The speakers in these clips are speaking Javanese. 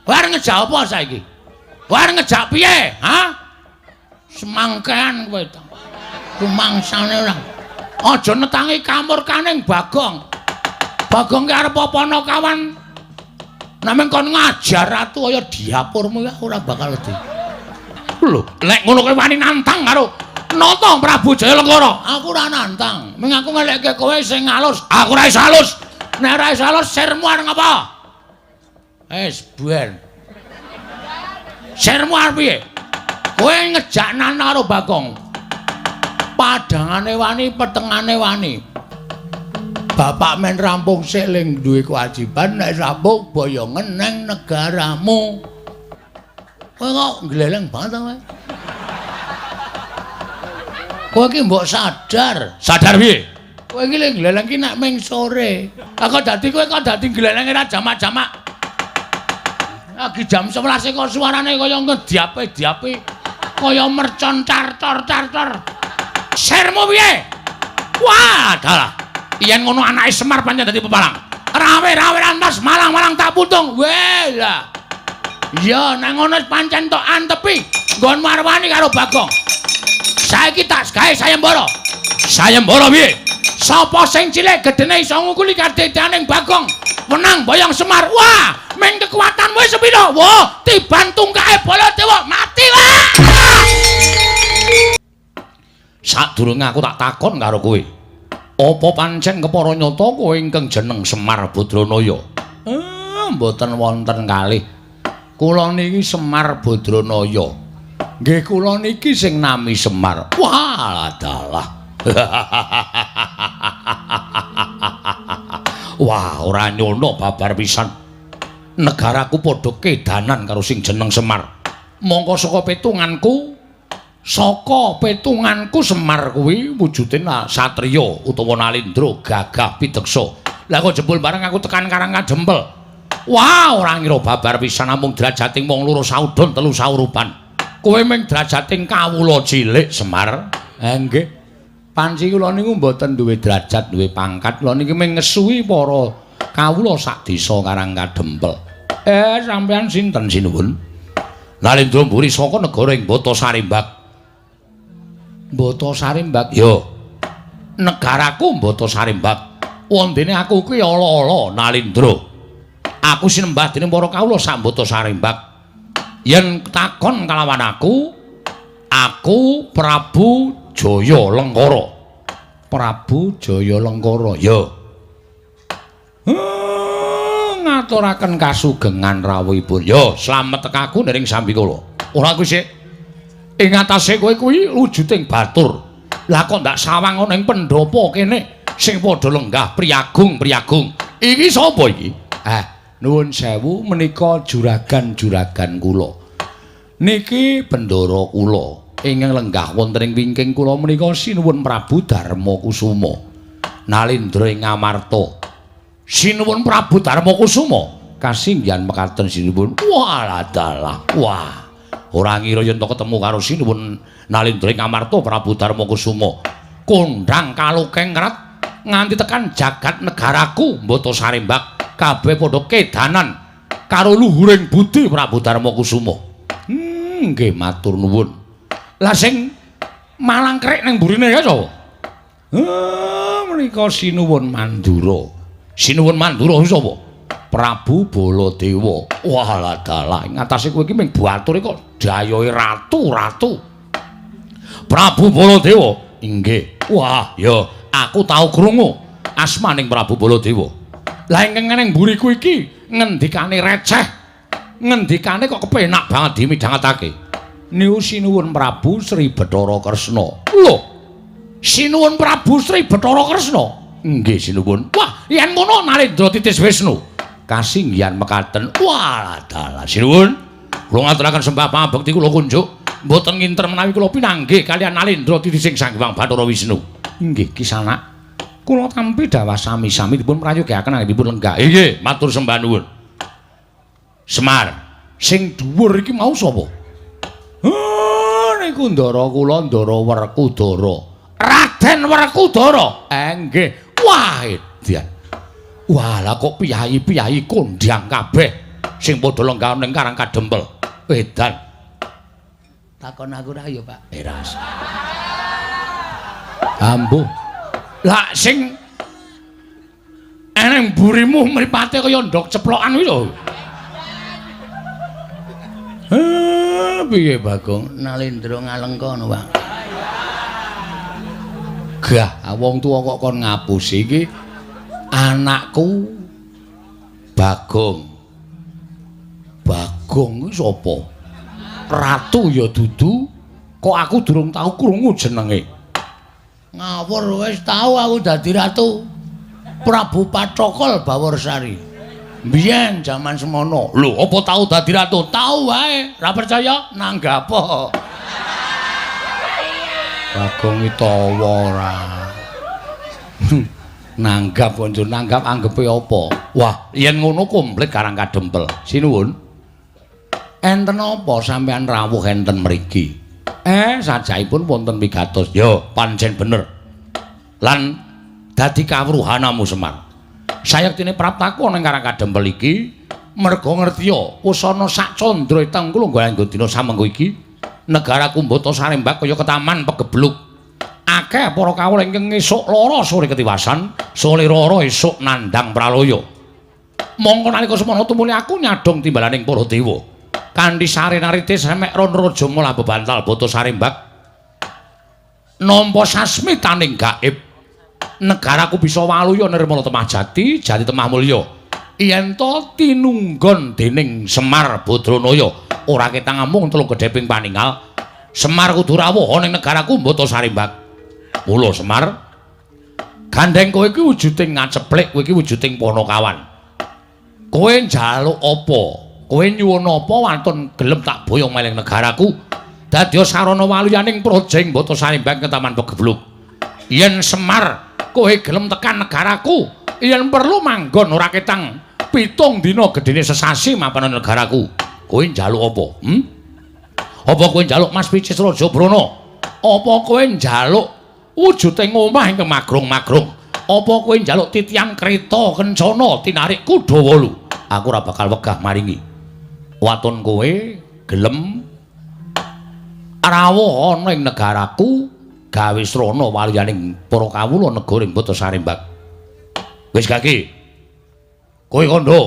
Kowe arep ngejak apa saiki? Kowe arep ngejak piye? Ha? Semangkean kowe ta. Rumangsane ora. Aja netangi kamurkaning Bagong. Bagong ki arep apa ana kawan? Namung kon ngajar ratu kaya diapurmu ya ora bakal wedi. Lho, nek ngono kowe wani nantang karo Nata Prabu Jaya Lengkara. Aku ora nantang. Ming aku ngelekke kowe sing alus. Aku ora iso alus. Nek ora iso alus sirmu arep ngapa? Wis ben. Sirmu arep piye? Kowe ngejak nantang karo Bagong. Padhangane wani, petengane wani. Bapak men rampung sik ling duwe kewajiban nek rampung boyongen neng negaramu. Kowe kok gleleng banget kowe. Kowe iki mbok sadar. Sadar piye? Kowe iki lek gleleng ki nek ming sore. Lah kok dadi kowe kok dadi glelenge ra jamak-jamak. Lagi jam 11 kok suarane kaya ngediape-diape. Kaya mercon car-tor-car-tor. Sirmu piye? Wah, dalah. Yen ngono anake Semar pancen dadi pepalang. Rawe-rawe rantas malang-malang tak puntung. Weh lah. Iya, nek ngono pancen tok antepi nggon marwani karo Bagong. Saiki tak gawe sayembara. Sayembara piye? Sapa sing cilik gedene iso ngukuli kadedyaning Bagong? Menang boyong Semar. Wah, ming kekuatanmu wis sepiro? Wah, tiban tungkake Baladewa mati wah. Sadurunge aku tak takon karo kowe. Apa pancen kepara nyata kowe ingkang jeneng Semar Badranaya? Mboten wonten kalih. Kula niki Semar Badranaya. Nggih kula niki sing nami Semar. Wah, dalah. Wah, ora nyono babar pisan. Negaraku padha kedanan karo sing jeneng Semar. Mongko saka petunganku Semar kuwi wujude satriya utawa nalindra gagah pideksa. Lah kok jebul bareng aku tekan Karang Kadempel. Wah, ora ngira babar pisan namung drajating wong loro saudon telu saurupan. Kowe ming drajating kawula cilik Semar. Nggih. Panci kula niku mboten duwe derajat, duwe pangkat. Kula niki ming ngesuwi para kawula sak desa Karang Kadempel. Sampeyan sinten sinuwun? Nalindra mburi saka negara ing Bata Sarimbak. Bata Sarimbak? Ya. Negaraku Bata Sarimbak. Wondene aku kuwi ala-ala Nalindra. Aku sinembah dening para kawula sak Bata Sarimbak. Yen takon kalawan aku, aku Prabu Jaya Lengkara. Prabu Jaya Lengkara, ya. Ngaturaken kasugengan rawuhipun. Ya, slamet tekaku nering sambikala. Ora kuwi sik. Ing atase kowe kuwi wujuding batur. Lah kok ndak sawang ana ing pendhapa kene sing padha lenggah priyagung-priyagung. Iki sapa iki? Nuwun sewu menika juragan-juragan kula. Niki bendara kula ingkang lenggah wonten ing wingking kula menika sinuwun Prabu Darma Kusuma. Nalindra ing Amarta. Sinuwun Prabu Darma Kusuma kasinggihan mekaten sinuwun. Wah, dalah. Wah. Ora ngira yen to ketemu karo sinuwun Nalindra ing Amarta Prabu Darma Kusuma. Kondhang kalukeng rat nganti tekan jagat negaraku Mbata Sarimbak kabeh padha kedanan karo luhuring budi Prabu Darma Kusuma. Nggih matur nuwun. Lah sing malangkerik ning burine ya sapa? Menika sinuwun Mandura. Sinuwun Mandura sapa? Prabu Baladewa. Wah, dalah ing atase kowe iki ming bature kok dayohe ratu-ratu. Prabu Baladewa. Inggih. Wah, ya aku tau krungu asmaning Prabu Baladewa. Lah ingkang ning mburiku iki ngendikane receh. Ngendikane kok kepenak banget dimidhangetake. Niku sinuwun Prabu Sri Bathara Kresna. Lho. Sinuwun Prabu Sri Bathara Kresna. Nggih sinuwun. Wah, yen ngono Nalendra titis Wisnu. Kasinggihan mekaten. Wah, dalah sinuwun. Kula ngaturaken sembah pangabekti kula kunjuk. Mboten nginter menawi kula pinanggih kaliyan Nalendra titising Sang Hyang Bathara Wisnu. Inggih, Kisanak. Kula tampi dawah sami-sami dipun prayogaken anggenipun lenggah. Inggih, matur sembah nuwun. Semar, sing dhuwur iki mau sapa? Niku ndara kula Ndara Werkudara. Raden Werkudara. Nggih. Wah, edan. Wah, lah kok piyayi-piyayi kondhang kabeh. Sing padha lenggah ning Karang Kadempel. Edan. Takon aku ra ya, Pak. Eras. Ambuh. Lah sing eneng mburimu mripate kaya ndok ceplokan kuwi lho. Piye Bagong? Nalendra ngalengka ngono, Pak. Gah, wong tuwa kok kon ngapusi iki anakku Bagong. Bagong kuwi sapa? Ratu ya dudu, kok aku durung tau krungu jenenge. Ngawur wis tau aku dadi ratu. Prabu Pathokol Baworsari. Biyen jaman semono. Lho, apa tau dadi ratu? Tau wae. Ra percaya? Nanggap. Bagong iki tawa ora. Nanggap konjo nanggap anggepe apa? Wah, yen ngono komplit Karang Kadempel. Sinuwun. Enten apa sampean rawuh enten mriki? Sajaipun wonten pigatos. Ya, pancen bener. Lan dadi kawruhanamu Semar. Sayektine praptaku ana ing Karang Kadempel iki merga ngertiya wusana sak candra iteng kula nggo dina samengko iki negara Kumbata Sarembak kaya ketaman pegebluk. Akeh para kawula ingkang esuk lara sore ketiwasan, sore lara esuk nandhang pralaya. Mongko nalika semono tumuli aku nyadhong timbalaning para dewa. Kanthi sarenarite semek ron raja mula bebantal bata Sarembak nampa sasmitaning gaib. Negaraku bisa waluya nirmala temah jati, jati temah mulya. Yen to tinunggon dening Semar Badranaya, ora ketang amung telung gedheping paningal. Semar kudu rawuh ana ing negaraku Mbata Sarembak. Mula Semar, gandheng kowe iki wujuding ngaceplik, kowe iki wujuding panakawan. Kowe njaluk apa? Kowe nyuwun apa wantun gelem tak boyong meling negaraku? Dadi sarana waluyaning praja ing Mbata Sarembak ketaman pegebluk. Yen Semar kowe gelem tekan negaraku, yen perlu manggon ora ketang 7 dina gedene sesasi mapan negaraku. Kowe njaluk apa? Apa kowe njaluk Mas Picis Raja Brana? Apa kowe njaluk wujuding omah ingkang magrong-magrong? Apa kowe njaluk titian kreta kencana tinarik kuda 8? Aku ora bakal wegah maringi. Waton kowe gelem rawuh ana ing negaraku, gawe srana waluyaning para kawula negara ing Mbata Sarembak. Wis gaki. Kowe kandha.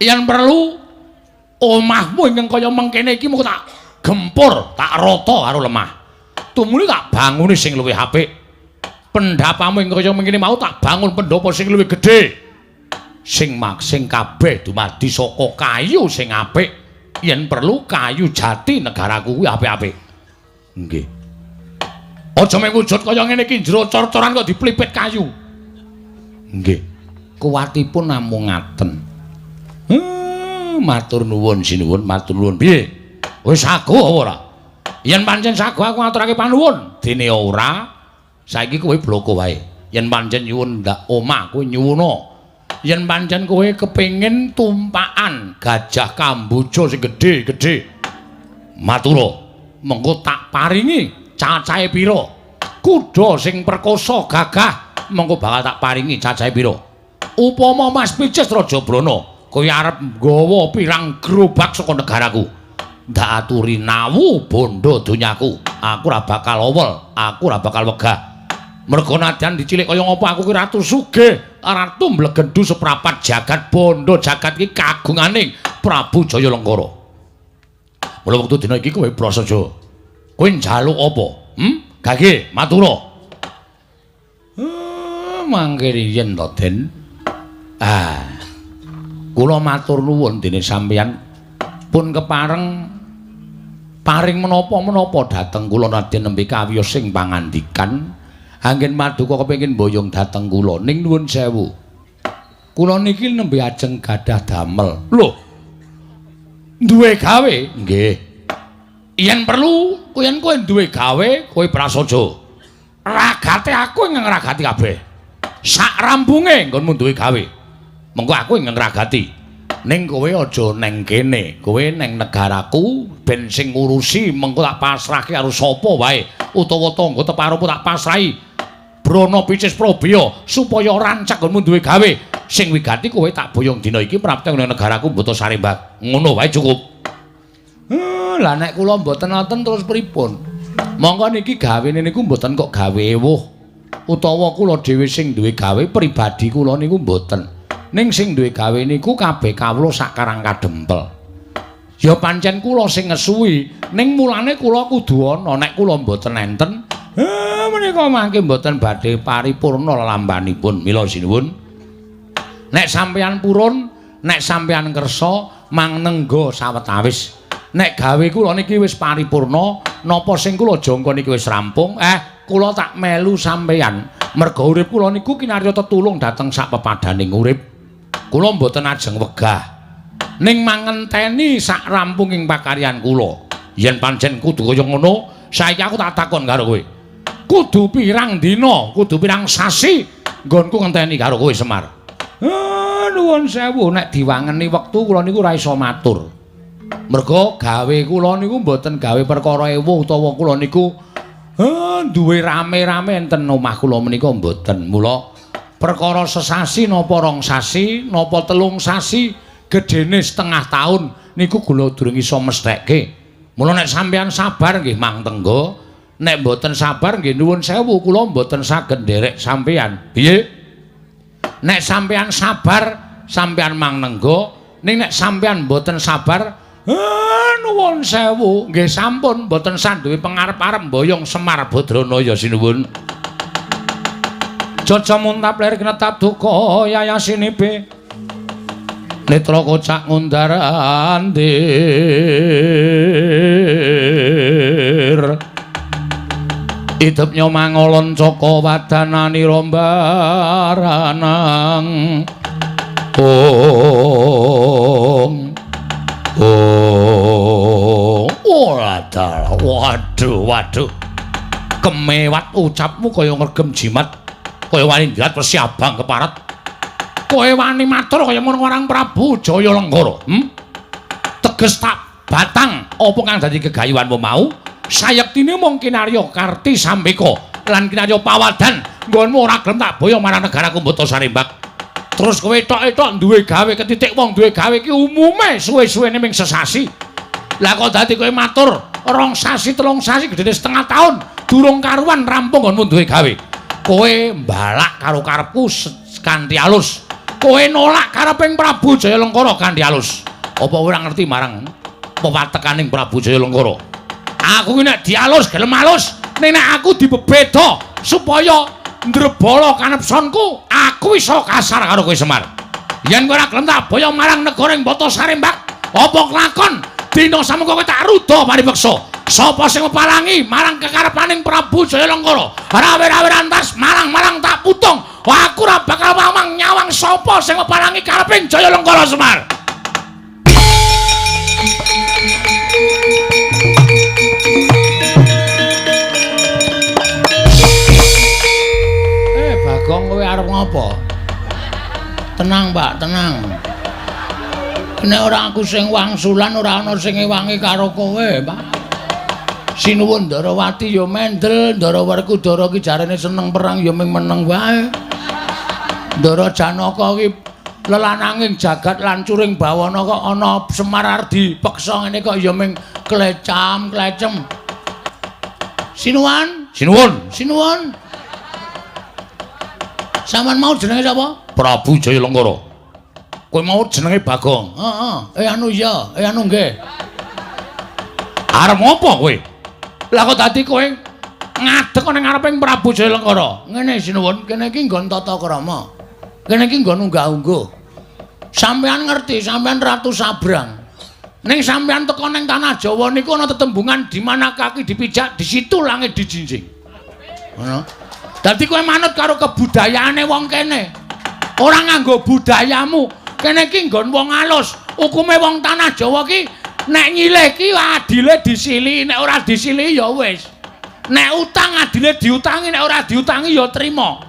Yen perlu omahmu ingkang kaya mengkene iki mung tak gempur, tak rata karo lemah. Tumuli tak bangune sing luwih apik. Pendhapamu ingkang kaya mengkene mau tak bangun pendhapa sing luwih gedhe. Sing maksing kabeh dumadi saka kayu sing apik. Yen perlu kayu jati negaraku kuwi apik-apik. Nggih. Aja mung wujud kaya ngene iki jero cor-coran kok diplipit kayu. Nggih. Kuwatipun namung ngaten. Matur nuwun sinuwun, matur nuwun. Piye? Wis sago apa ora? Yen pancen sago aku ngaturake panuwun. Dene ora, saiki kowe bloko wae. Yen pancen nyuwun ndak omah kowe nyuwuna. Yen pancen kowe kepengin tumpakan gajah Kamboja sing gedhe-gedhe, matura, mengko tak paringi cacahe pira. Kuda sing perkosa gagah mengko bakal tak paringi cacahe pira. Upama Mas Picis Raja Brana kowe arep nggawa pirang gerobak saka negaraku, ndak aturi nawu bondo donyaku. Aku ora bakal owel, aku ora bakal wegah. Merga nadyan dicilik kaya ngapa aku ki ratu sugih, ratu mblegendu seprapat jagat bondo jagat iki kagunganing Prabu Jaya Lengkara. Mula wektu dina iki kowe prasaja. Kowe njaluk apa? Gage matura. Mangke riyen to, Den. Ah. Kula matur nuwun dene sampeyan pun kepareng paring menapa-menapa dhateng kula nadyan nembe kawiyos sing pangandikan. Anggen maduka kepengin mboyong dhateng kula ning nuwun sewu. Kula niki nembe ajeng gadah damel. Lho. Duwe gawe? Nggih. Yen perlu yen kowe duwe gawe, kowe prasaja. Ragate aku ingkang ngragati kabeh. Sak rampunge nggonmu duwe gawe. Mengko aku ingkang ngragati. Ning kowe aja neng kene, kowe neng negaraku ben sing ngurusi mengko tak pasrahke karo sapa wae utawa tangga teparupu tak pasrahi. Brana Picis Probaya supaya rancak nggonmu duwe gawe. Sing wigati kowe tak boyong dina iki prapta ning negaraku Mbata Sarembak. Ngono wae cukup. Lah nek kula mboten wonten terus pripun? Monggo niki gawene niku mboten kok gawe ewuh utawa kula dhewe sing duwe gawe pribadi kula niku mboten. Ning sing duwe gawe niku kabeh kawula sak Karang Kadempel. Ya pancen kula sing ngesuwi, ning mulane kula kudu ana. Nek kula mboten enten, menika mangke mboten badhe paripurna lelampanipun. Mila sinuwun, nek sampeyan purun, nek sampeyan kersa mangnengga sawetawis. Nek gawe kula niki wis paripurna, napa sing kula jangka niki wis rampung, kula tak melu sampeyan. Merga urip kula niku kinarya tetulung dhateng sak pepadaning urip. Kula mboten ajeng wegah. Ning mangenteni sak rampunging pakaryan kula. Yen pancen kudu kaya ngono, saiki aku tak takon karo kowe. Kudu pirang dina, kudu pirang sasi nggonku ngenteni karo kowe Semar. Nuwun sewu, nek diwangeni wektu kula niku ora iso matur. Merga gawe kula niku mboten gawe perkara ewuh utawa kula niku duwe rame-rame enten omah kula menika mboten. Mula perkara sesasi napa rong sasi, napa telung sasi, gedene setengah tahun niku kula durung iso mesthekke. Mula nek sampeyan sabar nggih mang tengga, nek mboten sabar nggih nuwun sewu kula mboten saged nderek sampeyan. Piye? Nek sampeyan sabar, sampeyan mang nengga, ning nek sampeyan mboten sabar, nuwun sewu nggih sampun mboten sanduwe pengarep-arep mboyong Semar Badranaya sinuwun. Jaja muntap lir kinetap duka yayasinibe. Netra kocak ngundar andir. Idep nyomangolon caka wadanani rombaranang. Ong. Oh, wadah, waduh, waduh. Kemewat ucapmu kaya ngregem jimat, kaya wani njelat wesi abang keparat. Kowe wani matur kaya ngono marang Prabu Jaya Lenggara, Teges tak batang apa kang dadi gegayuhanmu mau? Sayektine mung kinarya Karti Sambeka lan kinarya Pawadan nggonmu ora gelem tak boyong marang negaraku Mbata Sarembak. Terus kowe ethok-ethok duwe gawe ketitik wong duwe gawe iki umume suwe-suwene ming sesasi. Lah kok dadi kowe matur rong sasi telung sasi gedene setengah tahun durung karuan rampung nggonmu duwe gawe. Kowe mbalak karo karepku kanthi alus. Kowe nolak kareping Prabu Jaya Lengkara kanthi alus. Apa kowe ora ngerti marang pepatekaning Prabu Jaya Lengkara? Aku ki nek dialus gelem alus, ning nek aku dibebeda supaya ndrebala kanepsonku, aku iso kasar karo kowe Semar. Yen kowe ora gelem tak boyong marang negara ing Mbata Sarembak, apa kelakon dina samengko kowe tak ruda paripeksa. Sapa sing mepalangi marang kekarepaning Prabu Jaya Lengkara? Rawe-rawe rantas marang-marang tak putung. Aku ora bakal mamang nyawang sapa sing mepalangi kareping Jaya Lengkara Semar. Bagong kowe arep ngopo? Tenang, Pak, tenang. Nek ora aku sing wangsulan ora ana sing ngewangi karo kowe, Pak. Sinuwun Ndarawati ya mendel, Ndara Werkudara ki jarene seneng perang ya ming meneng wae. Ndara Janaka ki lelananging jagat lan curing bawana kok ana Semar arep dipeksa ngene kok ya ming klecam-klecem. Sinuwun, sinuwun, sinuwun. Sampeyan mau jenenge sapa? Prabu Jaya Lengkara. Kowe mau jenenge Bagong. Heeh. Anu iya, anu nggih. Arep ngopo kowe? Lah kok dadi kowe ngadeg ana ngareping Prabu Jaya Lengkara? Ngene sinuwun, kene iki nggon tata krama. Kene iki nggon unggah-ungguh. Sampeyan ngerti, sampeyan Ratu Sabrang. Ning sampeyan teko ning tanah Jawa niku ana tetembungan di mana kaki dipijak, di situ langit dijinjing. Ngono. Dadi kowe manut karo kebudayaane wong kene. Ora nganggo budayamu. Kene iki nggon wong alus. Hukume wong tanah Jawa ki nek nyilih ki adile disilihi, nek ora disilihi ya wis. Nek utang adile diutangi, nek ora diutangi ya trima.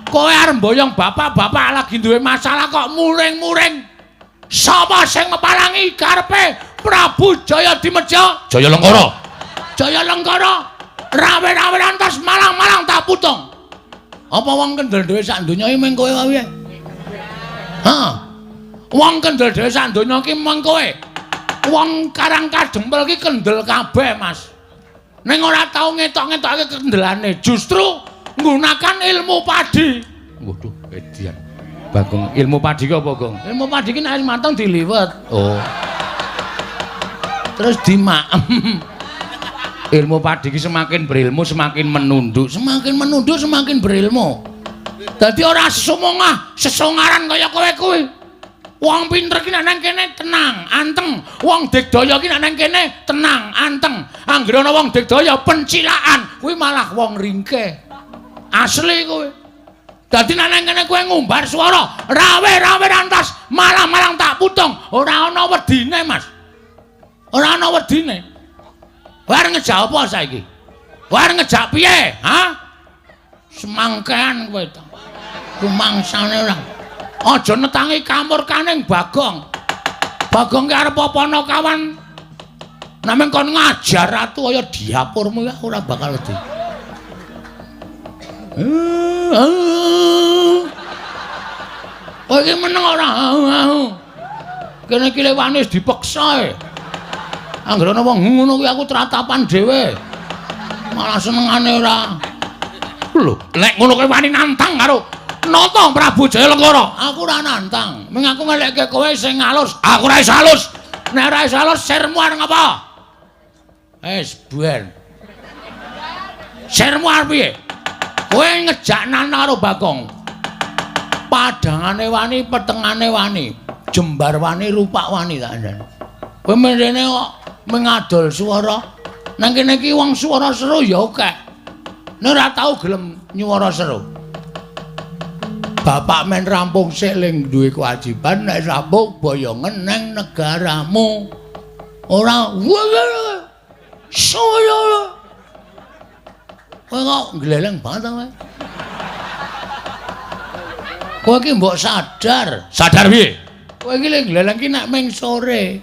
Kowe arep mboyong bapak-bapak lagi duwe masalah kok muring-muring. Sapa sing mepalangi karepe Prabu Jaya Dimedya? Jaya Lengkara. Jaya Lengkara. Rawe-rawe lantas malang-malang tak putung. Apa wong kendel dhewe sak donya iki ming kowe wae? Heeh. Wong kendel dhewe sak donya ki mung kowe. Wong Karang Kadempel ki kendel kabeh, Mas. Ning ora tau ngetok-ngetokake kendelane, justru nggunakan ilmu padi. Waduh, edian. Bagong, ilmu padi ki apa, Gong? Ilmu padi ki nek wis mateng diliwet. Oh. Terus dimaem. Ilmu padi ki semakin berilmu semakin menunduk, semakin menunduk semakin berilmu. Dadi ora sesumongah, sesongaran kaya kowe kuwi. Wong pinter ki nek nang kene tenang, anteng. Wong digdaya ki nek nang kene tenang, anteng. Anggere ana wong digdaya pencilaan, kuwi malah wong ringkeh. Asli kuwi. Dadi nek nang kene kowe ngumbar swara, rawe-rawe rantas, malang-malang tak putung, ora ana wedine, Mas. Ora ana wedine. Kowe arep ngejak apa saiki? Kowe arep ngejak piye? Ha? Semangkean kowe ta. Rumangsane ora. Aja netangi kamurkaning Bagong. Bagong ki arep apa ana kawan. Namung kon ngajar ratu kaya diapurmu ya ora bakal wedi. Kowe iki meneng ora? Kene iki lewane wis dipeksa e. Anggere ana wong ngono kuwi aku tratapan dhewe. Malah senengane ora. Lho, nek ngono kowe wani nantang karo Nata Prabu Jayalengkara. Aku ora nantang. Ming aku ngelekke kowe sing alus. Aku ora iso alus. Nek ora iso alus sirmu arep ngapa? Wis ben. Sirmu arep piye? Kowe ngejak nantang karo Bagong. Padhangane wani, petengane wani, jembar wani, rupak wani tak andhani. Kowe mrene kok mengadol swara. Nang kene iki wong swara seru ya akeh. Nek ora tau gelem nyuwara seru. Bapak men rampung sik ling duwe kewajiban nek rampung boyongen nang negaramu. Ora saya. Kowe kok gleleng banget kowe. Kowe iki mbok sadar. Sadar piye? Kowe iki lek gleleng ki nek ming sore.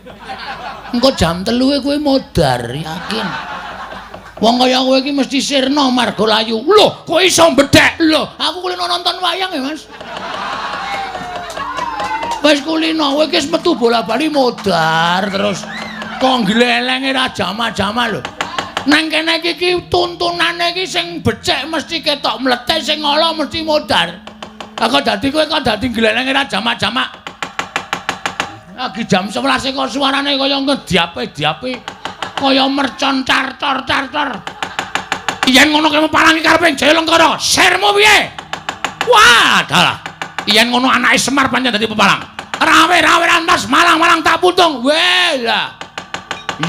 Engko jam 3 kowe modar, yakin. Wong kaya kowe iki mesti sirna marga layu. Lho, kowe iso mbedhek. Lho, aku kulino nonton wayang ya, Mas. Wis kulino, kowe iki wis metu bola-bali modar terus kok glelenge ra jama-jama lho. Nang kene iki tuntunane iki sing becik mesti ketok mlethek, sing ala mesti modar. Lah kok dadi kowe kok dadi glelenge ra jama-jama. Lagi jam 11 kok suarane kaya ngediape-diape. Kaya mercon cartor-cartor. Yen ngono kowe palangi karepe Jayalengkara, sirmu piye? Wah, dalah. Yen ngono anake Semar pancen dadi pepalang. Rawe-rawe rantas malang-malang tak putung. Weh lah.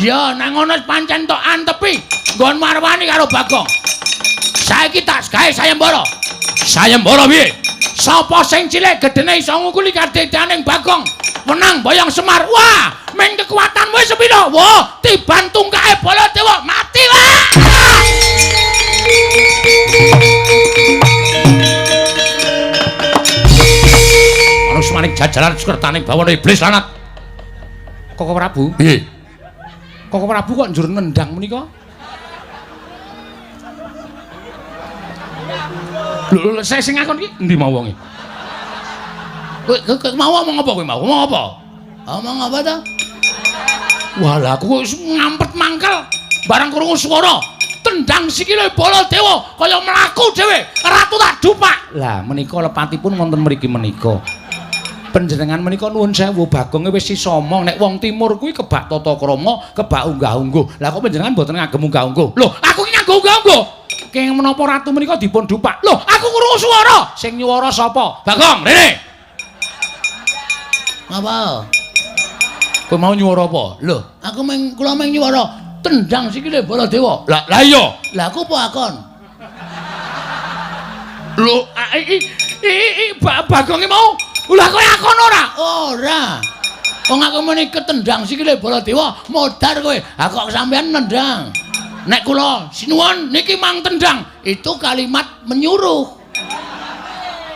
Ya, nang ngono pancen tok antepi nggon marwani karo Bagong. Saiki tak gawe sayembara. Sayembara piye? Sapa sing cilik gedene iso ngukuli kadedaning Bagong? Menang boyong Semar. Wah, ming kekuatanmu wis sepiro? Wah, tiban tungkake Baladewa mati wah. Ana semaning jajaran sukertaning bawana iblis lanat. Koko Prabu? Piye? Koko Prabu kok njur nendang menika? Lho, saya sing ngakon iki endi mau wonge? Kowe mau omong apa kowe mau? Omong apa? Omong apa ta? Walah, aku wis ngampet mangkel barang krungu swara tendang sikile Baladewa kaya mlaku dhewe, ratu tak dupak. Lah menika lepatipun wonten mriki menika. Panjenengan menika nuwun sewu, Bagonge wis sisa omong nek wong timur kuwi kebak tata krama, kebak unggah-ungguh. Lah kok panjenengan mboten ngagem unggah-ungguh? Lho, aku ki nganggo unggah-ungguh. Kenging menapa ratu menika dipun dupak? Lho, aku krungu swara. Sing nyuwara sapa? Bagong, rene. Apa? Kowe mau nyuwara apa? Lho, aku meng kula meng nyuwara tendang sikile Baladewa. Lah, lah iya. Lah aku apa akon? Lho, iki Bagonge mau. Lah kowe akon ora? Ora. Wong aku muni ketendang sikile Baladewa, modar kowe. Ha kok sampean nendang? Nek kula sinuwun niki mang tendang, itu kalimat menyuruh.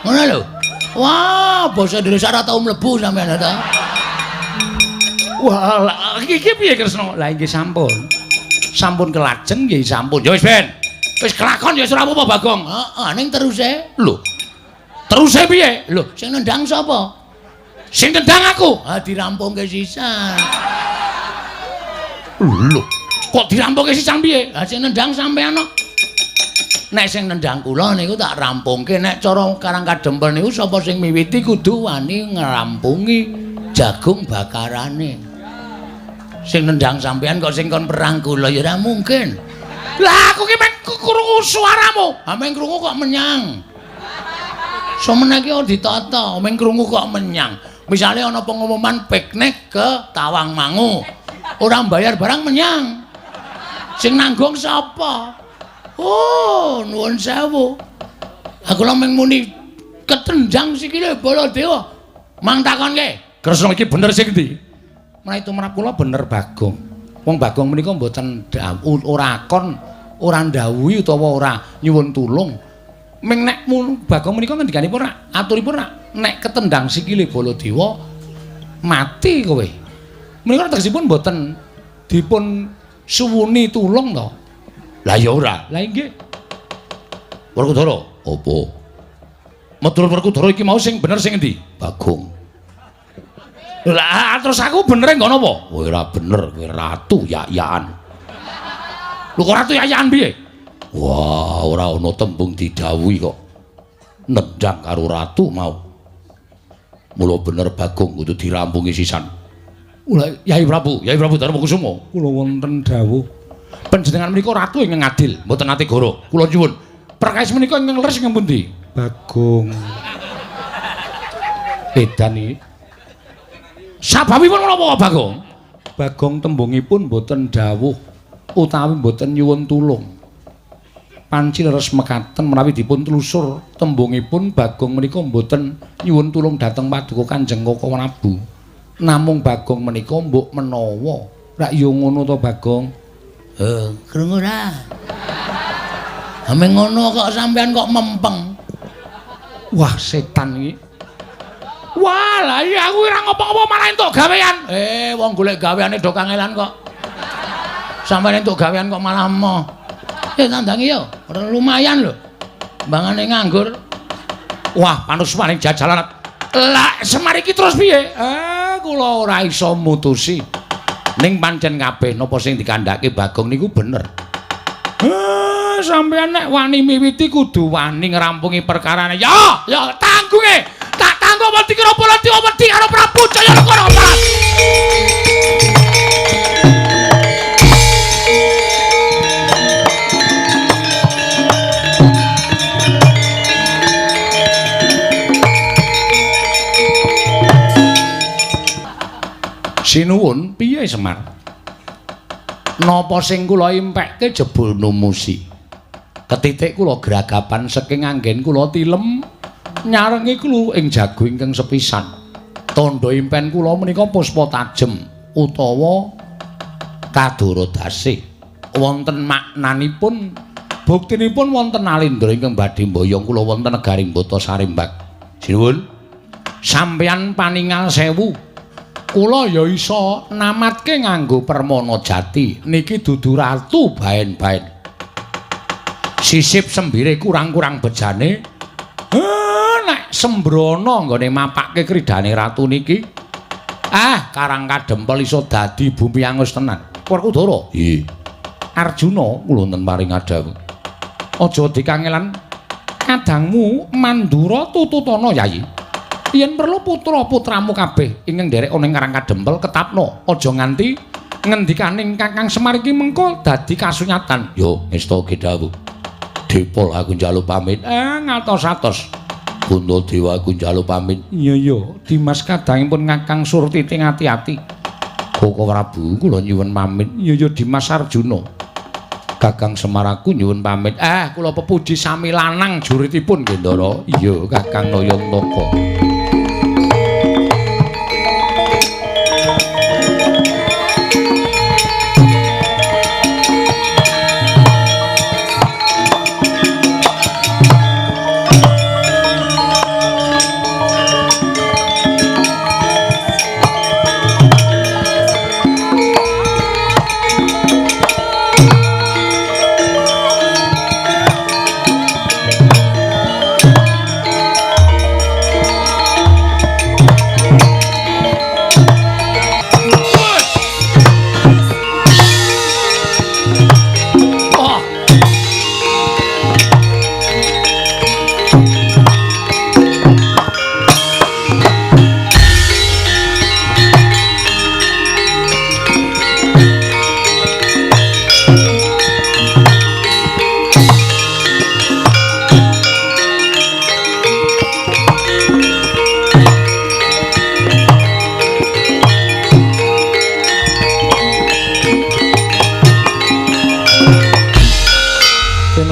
Ngono lho. Wah, basa Indonesia ora tau mlebu sampean ta. Wah, lah iki piye Kresna? Lah nggih sampun. Sampun kelajeng nggih sampun. Ya wis ben. Wis kelakon ya ora apa-apa Bagong. Heeh, ning teruse. Lho. Teruse piye? Lho, sing nendang sapa? Sing tendang aku. Ha dirampungke sisan. Lho, kok dirampungke sisan piye? Ha sing nendang sampean kok. Nek sing nendang kula niku tak rampungke. Nek cara Karang Kadempel niku sapa sing miwiti kudu wani ngrampungi jagung bakarane. Sing nendang sampean kok sing kon perang kula ya ora mungkin. Lah aku ki men krungu suaramu. Ha men krungu kok menyang. Somene iki ora ditata, men krungu kok menyang. Misale ana pengumuman piknik ke Tawangmangu. Ora mbayar barang menyang. Sing nanggung sapa? Oh, nuwun sewu. Aku lha mung muni ketendang sikile Baladewa. Mang takonke. Kresna iki bener sing endi? Menawi tumrap kula bener Bagong. Wong Bagong menika mboten ora kon, ora ndhawuhi utawa ora nyuwun tulung. Ming nek Bagong menika ngendikanipun rak aturipun rak nek ketendang sikile Baladewa mati kowe. Menika tegesipun mboten dipun suwuni tulung to. Lah ya ora. Lah inggih. Werkudara, apa? Meturut Werkudara iki mau sing bener sing endi? Bagong. Lah terus aku bener nggo napa? Kowe ora bener, kowe ratu yak-yakan. Lho kok ratu yak-yakan piye? Wah, ora ana tembung didhawuhi kok. Nendang karo ratu mau. Mula bener Bagong kudu dirampungi sisan. Yai Prabu, Yai Prabu Darmakusuma, kula wonten dawuh. Panjenengan menika ratu ingkang adil, mboten nate goro. Kula nyuwun. Perkawis menika ingkang leres ingkang pundi? Bagong. Edan iki. Sababipun menapa Bagong? Bagong tembungipun mboten dawuh utawi mboten nyuwun tulung. Panci leres mekaten menawi dipun telusur tembungipun Bagong menika mboten nyuwun tulung dhateng Paduka Kanjeng Koko Prabu. Namung Bagong menika mbok menawa. Rak ya ngono to Bagong? Krungu ora? Ame ngono kok sampean kok mempeng. Wah, setan iki. Wah, lah iya aku ora ngopo-ngopo malah entuk gawean. Wong golek gaweane do kangelan kok. Sampeyan entuk gawean kok malah emoh. Tandangi yo, lumayan lho. Mbangane nganggur. Wah, panusmaning jajalan. Lah, Semar iki terus piye? Kula ora iso mutusi. Ning pancen kabeh napa sing dikandhake Bagong niku bener. Sampeyan nek wani miwiti kudu wani ngrampungi perkarane. Ya, ya tanggunge. Tak tanggung wedi karo Baladewa wedi karo Prabu Jayanegara. Sinuwun piye Semar? Napa sing kula impekke jebul numusi? Ketitik kula gragapan saking anggen kula tilem nyarengi kula ing jago ingkang sepisan. Tandha impen kula menika puspa tajem utawa kadara dasih. Wonten maknanipun buktinipun wonten alindra ingkang badhe mboyong kula wonten negaring Bata Sarimbak. Sinuwun, sampeyan paningal sewu. Kula ya iso namatke nganggo permana jati niki dudu ratu baen-baen. Sisip sembire kurang-kurang bejane. Nek sembrono nggone mapake kridane ratu niki. Karang Kadempel iso dadi bumi angus tenan. Werkudara. Nggih. Arjuna kula wonten paring adhawuh. Aja dikangelan kadangmu Mandura tututana Yayi. Yen perlu putra-putramu kabeh ingkang nderek ana ing Karang Kadempel ketapno, aja nganti ngendikaning Kakang Semar iki mengko dadi kasunyatan. Yo ngestake dawuh. Dipol aku njaluk pamit. Ngatos-atos. Puntadewa aku njaluk pamit. Iya iya, Dimas kadangipun Kakang Surtiti ati-ati. Koko Prabu kula nyuwun pamit. Iya iya Dimas Arjuna. Kakang Semar aku nyuwun pamit. Kula pepuji sami lanang juritipun nggih Ndara. Iya Kakang Nayantaka.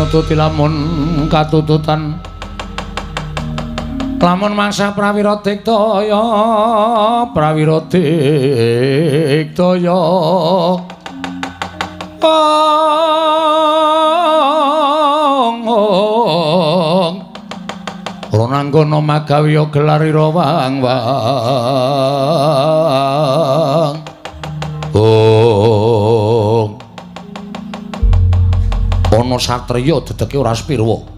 Nututi lamun katututan lamun mangsa prawira diktaya prawira diktaya ong Ronanggana magawiya gelarira wang wang ong. Ana satriya dedeke ora sepirwa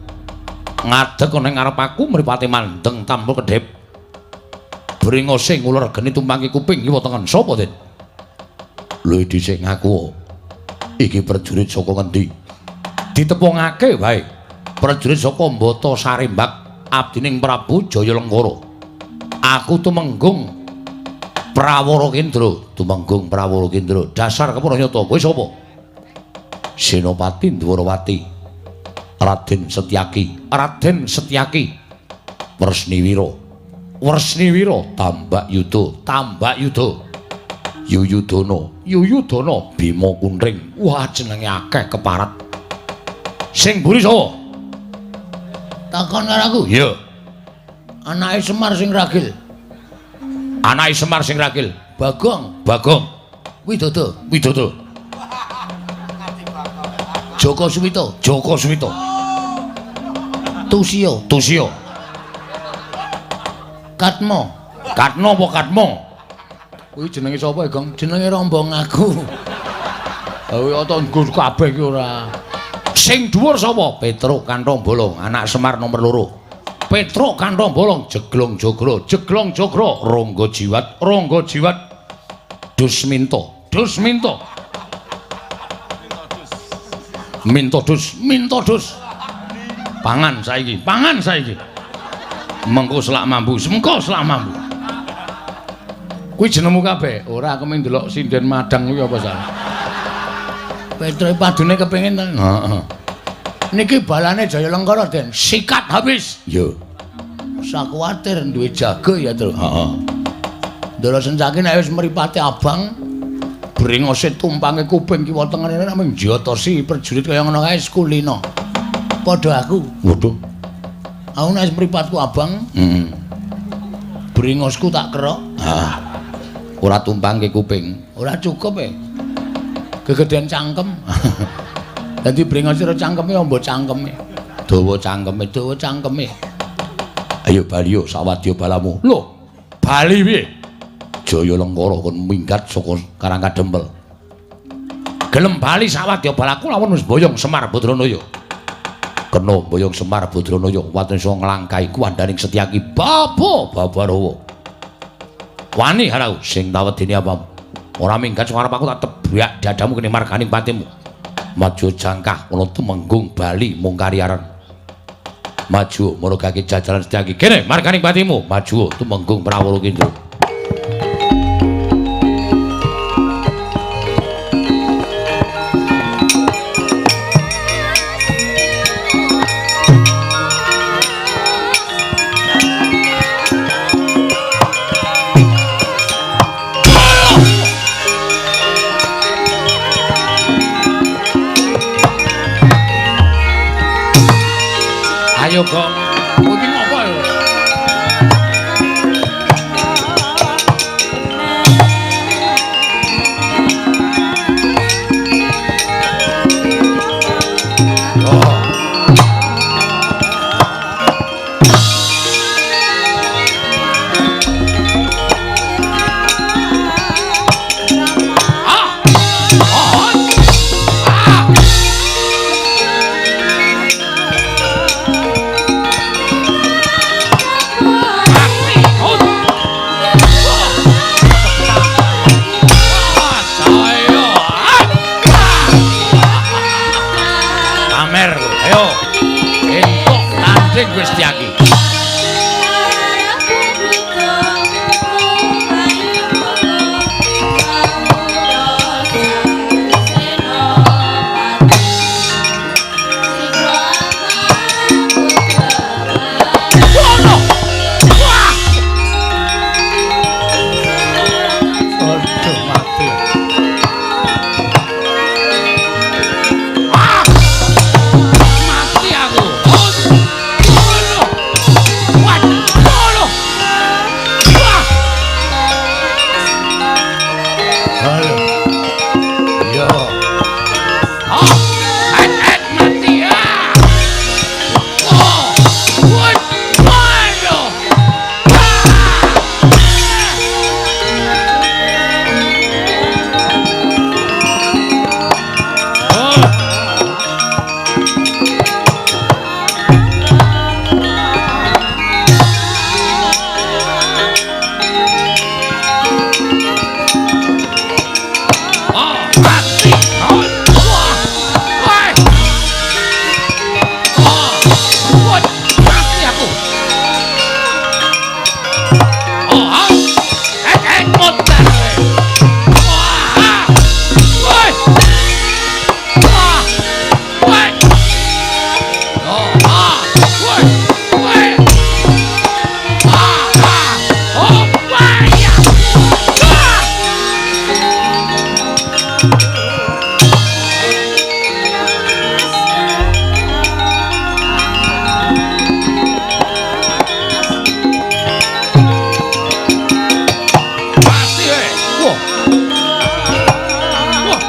ngadeg ana ing ngarep aku mripate mandeng tanpa kedhep bringose nguler geni tumpangi kuping kiwa tengen. Sapa, Den? Lho dhisik ngaku iki prajurit saka ngendi? Ditepungake wae prajurit saka Mbata Sarimbak abdining Prabu Jayalengkara. Aku tumenggung Prawara Kendra, tumenggung Prawara Kendra. Dasar kepara nyata kowe sapa? Senopati Ndwarawati Raden Setyaki, Raden Setyaki Wresniwira, Wresniwira Tambak Yuda, Tambak Yuda Yuyudana, Yuyudana Bima Kuntring. Wah jenenge akeh keparat. Sing mburi sapa? Takon karo aku. Iya. Anake Semar sing ragil. Anake Semar sing ragil. Bagong, Bagong Widodo, Widodo Joko Suwito, Joko Suwito Tusiyo, Tusiyo Katmo. Katno apa Katmo? Kuwi jenenge sapa, Gong? Jenenge rombong aku. Ha kuwi ta nggo kabeh iki ora. Sing dhuwur sapa? Petruk Kanthong Bolong, anak Semar nomor 2. Petruk Kanthong Bolong, Jeglong Jogro, Jeglong Jogro, Ronggo Jiwat, Ronggo Jiwat, Dusminto, Dusminto. Minto dus, minto dus. Pangan saiki, pangan saiki. Mengko selak mambu, mengko selak mambu. Kuwi jenengmu kabeh? Ora, aku mung ndelok sinden madang kuwi apa salah. Petruk padune kepengin to. Heeh. Niki balane Jayalengkara, Den. Sikat habis. Iya. Usah kuwatir duwe jago ya, Tru. Heeh. Ndara Sencaki nek wis mripate abang, bringose tumpange kuping kiwa tengene nek mung njotosi prajurit kaya ngono kae kulino. Padha aku. Waduh. Aku nek wis mripatku abang, heeh. Bringosku tak kerok. Heeh. Ora tumpangke kuping. Ora cukup e. Gegedean cangkem. Dadi bringos ora cangkeme amba cangkeme. Dawa cangkeme, dawa cangkeme. Ayo bali yo sawadya balamu. Lho, bali piye? Jayalengkara kon minggat saka Karang Kadempel. Gelem bali sawadya balaku lamun wis boyong Semar Badranaya. Kena boyong Semar Badranaya waten iso nglangkai kuwandaning Setyaki. Bapa Babarawa. Wani harau sing tawedene apamu. Ora minggat saka arep aku tak tebak dadamu kene marganing patimu. Maju jangkah ana tumenggung bali mung kariaran. Maju marogake jajaran Setyaki. Kene marganing patimu. Maju tumenggung Prawara Kendra. Ayo Gong, kowe iki ngopo ya? Oh. Ah! Oh. Ah! Ayo, entuk tanding wis Setyaki. Aduh mati. Mati. Wah. Wah. Wah, mati aku. Oh, modar. Wah. Woi. Wah. Woi. Oh, ah. Woi. Woi. Ah, ah. Oh, wah, ya. Ah. Mati kowe. Wah. Wah.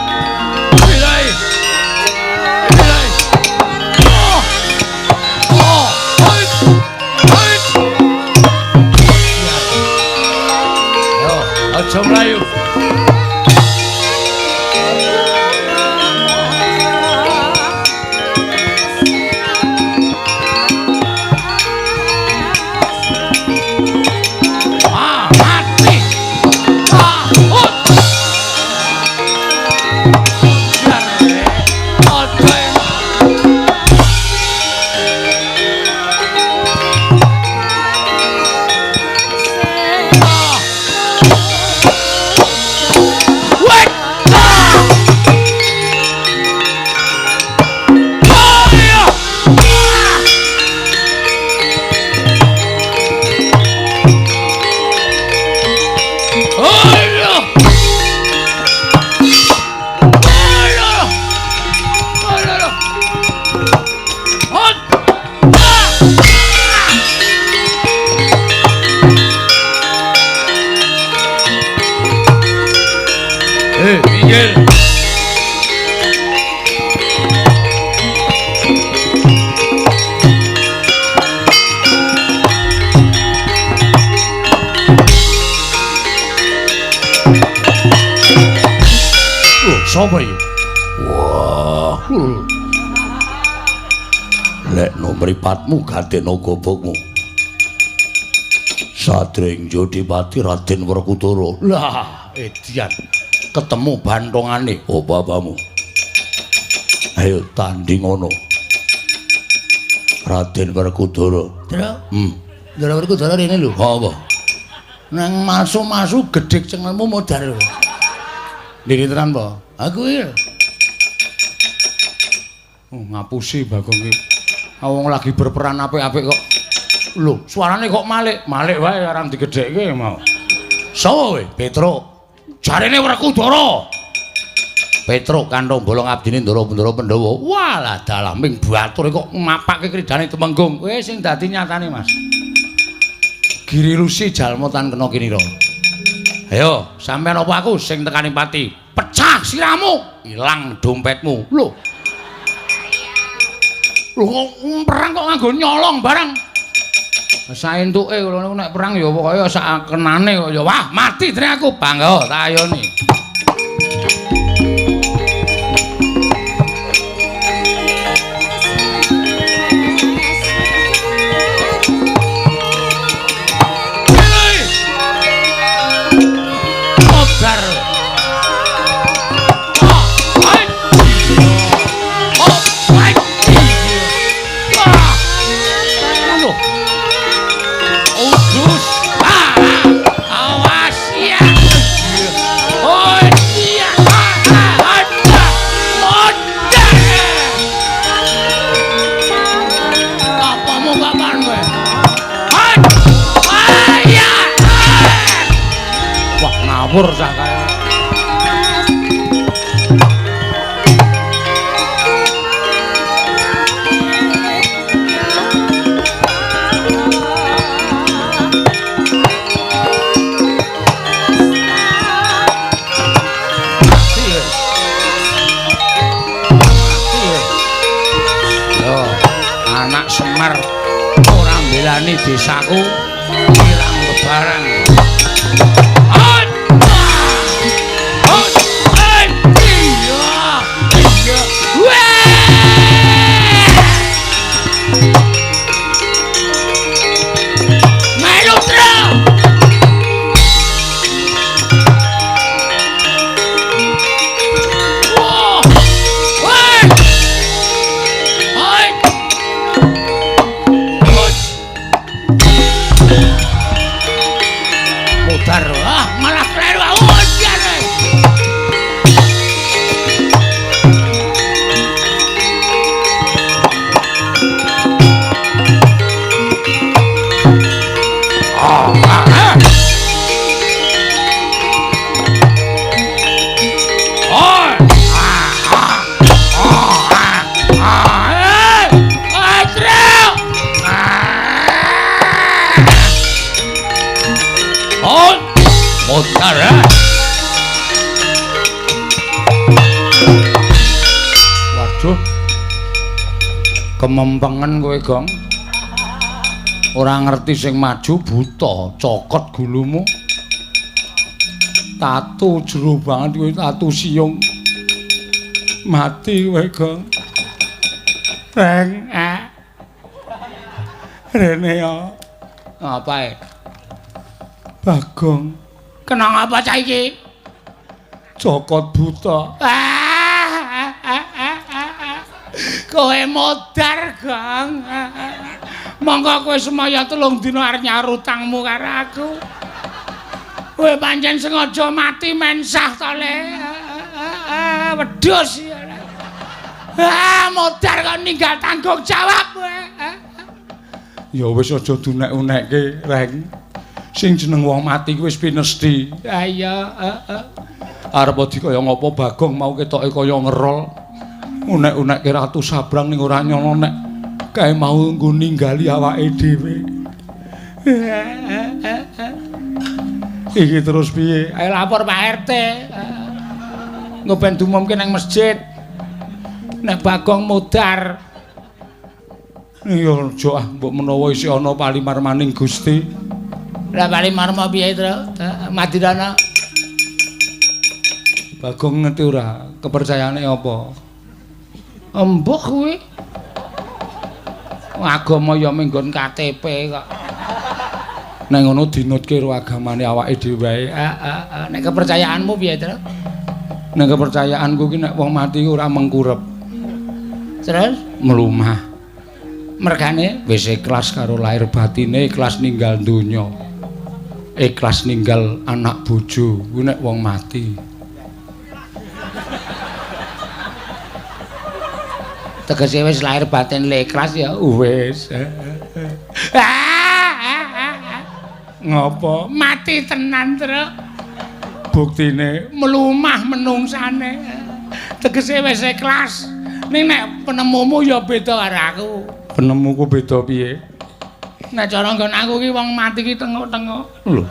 Bilai. Bilai. Oh. Oh. Hoi. Hoi. Yo, aja mlayu. Ah, mati. Ah, hut. Biar, aja. Ah. Wait. Ah. Oh, iya. Ah. Oh, iya. Oh, iya. Oh, iya. Hut. Ah. Eh, minggir. Loh, sapa iki? Wah. Lekno mripatmu gandena gobokmu. Sadring Jodipati Raden Werkudara. Lah, edian. Ketemu bantongane apa apamu. Ayo tanding ngono. Raden Werkudara. Ndra. Ndra Werkudara rene lho. Apa? Nang masu-masu gedhek cengelmu modar lho. Ndiri tenan po? Aku iki. Oh, ngapusi Bagong iki. Wong lagi berperan apik-apik kok. Lho, suarane kok malik. Malik wae arang digedhekke mau. Sapa kowe? Petruk. Jarene Werkudara. Petruk kanthong bolong abdine Ndara Pandhawa. Walah dalah ming batur kok mapake kridane Temenggung. Kowe sing dadi nyatane, Mas. Giri Lusi jalma tan kena kinira. Ayo, sampean apa aku sing tekani pati? Pecah siramu, ilang dompetmu. Lho. Lho kok perang kok nganggo nyolong barang. Saentuke kula niku nek perang ya pokoke sak kenane kok ya wah mati jane aku bangga tak ayoni. Modar. Ah, hai. Oh, hai. Ah. Ngono. Udus. Ah, awas ya. Oh iya. Ah, ah, ah. Modar. Apamu kapan kowe? Hai. Ah, ya. Wah, ngawur sak kae. Mati kowe. Mati kowe. Yo, anak Semar ora mbelani desaku ilang bebarang. Hot! Hot! Hai! Iya! Iya! Weh! Melu tro! Waduh. Kemempengen kowe, Gong. Ora ngerti sing maju buta, cokot gulumu. Tatu jero banget kowe, tatu siung. Mati kowe, Gong. Reng, Rene ya. Ngapae? Bagong. Kena ngapa cah iki? Cokot buta. Kowe modar, Gong. Monggo kowe semaya 3 dina arep nyaur utangmu karo aku. Kowe pancen sengaja mati mensah to, Le. Wedhus. Ah, modar kok ninggal tanggung jawab kowe. Ya wis aja dunek-unekke, Reng. Sing jeneng wong mati kuwi wis pinesti. Ha iya, heeh. Arep di kaya ngapa Bagong mau ketoke kaya ngerol. Unek-unekke Ratu Sabrang ning ora nyono nek kae mau nggo ninggali awake dhewe. Iki terus piye? Ayo lapor Pak RT. Engko ben diumumke nang masjid. Nek Bagong modar. Ya aja ah, mbok menawa isih ana palimarmaning Gusti. Lah palimarma piye, Tru? Madirana. Bagong ngerti ora kepercayaane apa? Embuh kuwi. Agama ya menggon KTP kok. Nek ngono dinutke karo agamane awake dhewe wae. Heeh, nek kepercayaanmu piye, Tru? Nek kepercayaanku ki nek wong mati ora mengkurep. Terus mlumah. Mergane wis ikhlas karo lahir batine, ikhlas ninggal donya. Ikhlas ninggal anak bojo kuwi nek wong mati. Tegese wis lahir batin le ikhlas ya wis. Ngopo? Mati tenan, Tru. Buktine mlumah menungsane. Tegese wis ikhlas. Ning nek penemumu ya beda karo aku. Penemuku beda piye? Nek cara nggon aku ki wong mati ki tengok-tengok. Lho.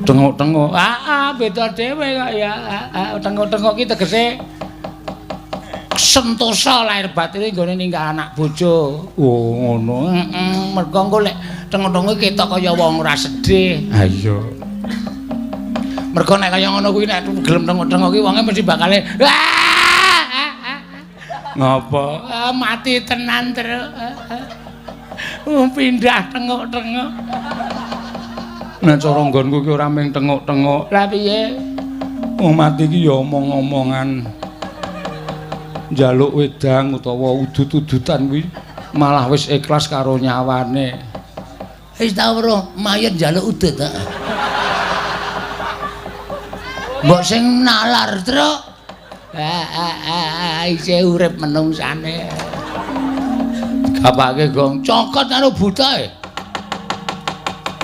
Tengok-tengok. Heeh, beda dhewe kok ya. Heeh, tengok-tengok ki tegese sentosa lahir batine nggone ninggal anak bojo. Oh, ngono. Heeh, mergo engko lek tengok-tengok ketok kaya wong ora sedih. Ha iya. Mergo nek kaya ngono kuwi nek gelem tengok-tengok ki wonge mesti bakale ngapa? Mati tenan, Tru. Pindah tengok-tengok. Nek cara nggonku ki ora mung tengok-tengok. Lah piye? Wong mati ki ya omong-omongan. Njaluk wedang utawa udut-udutan kuwi malah wis ikhlas karo nyawane. Wis tau weruh mayit njaluk udut, heeh. Mbok sing nalar, Tru. Isih urip menungsane. Gapake, Gong? Cokot karo buta e.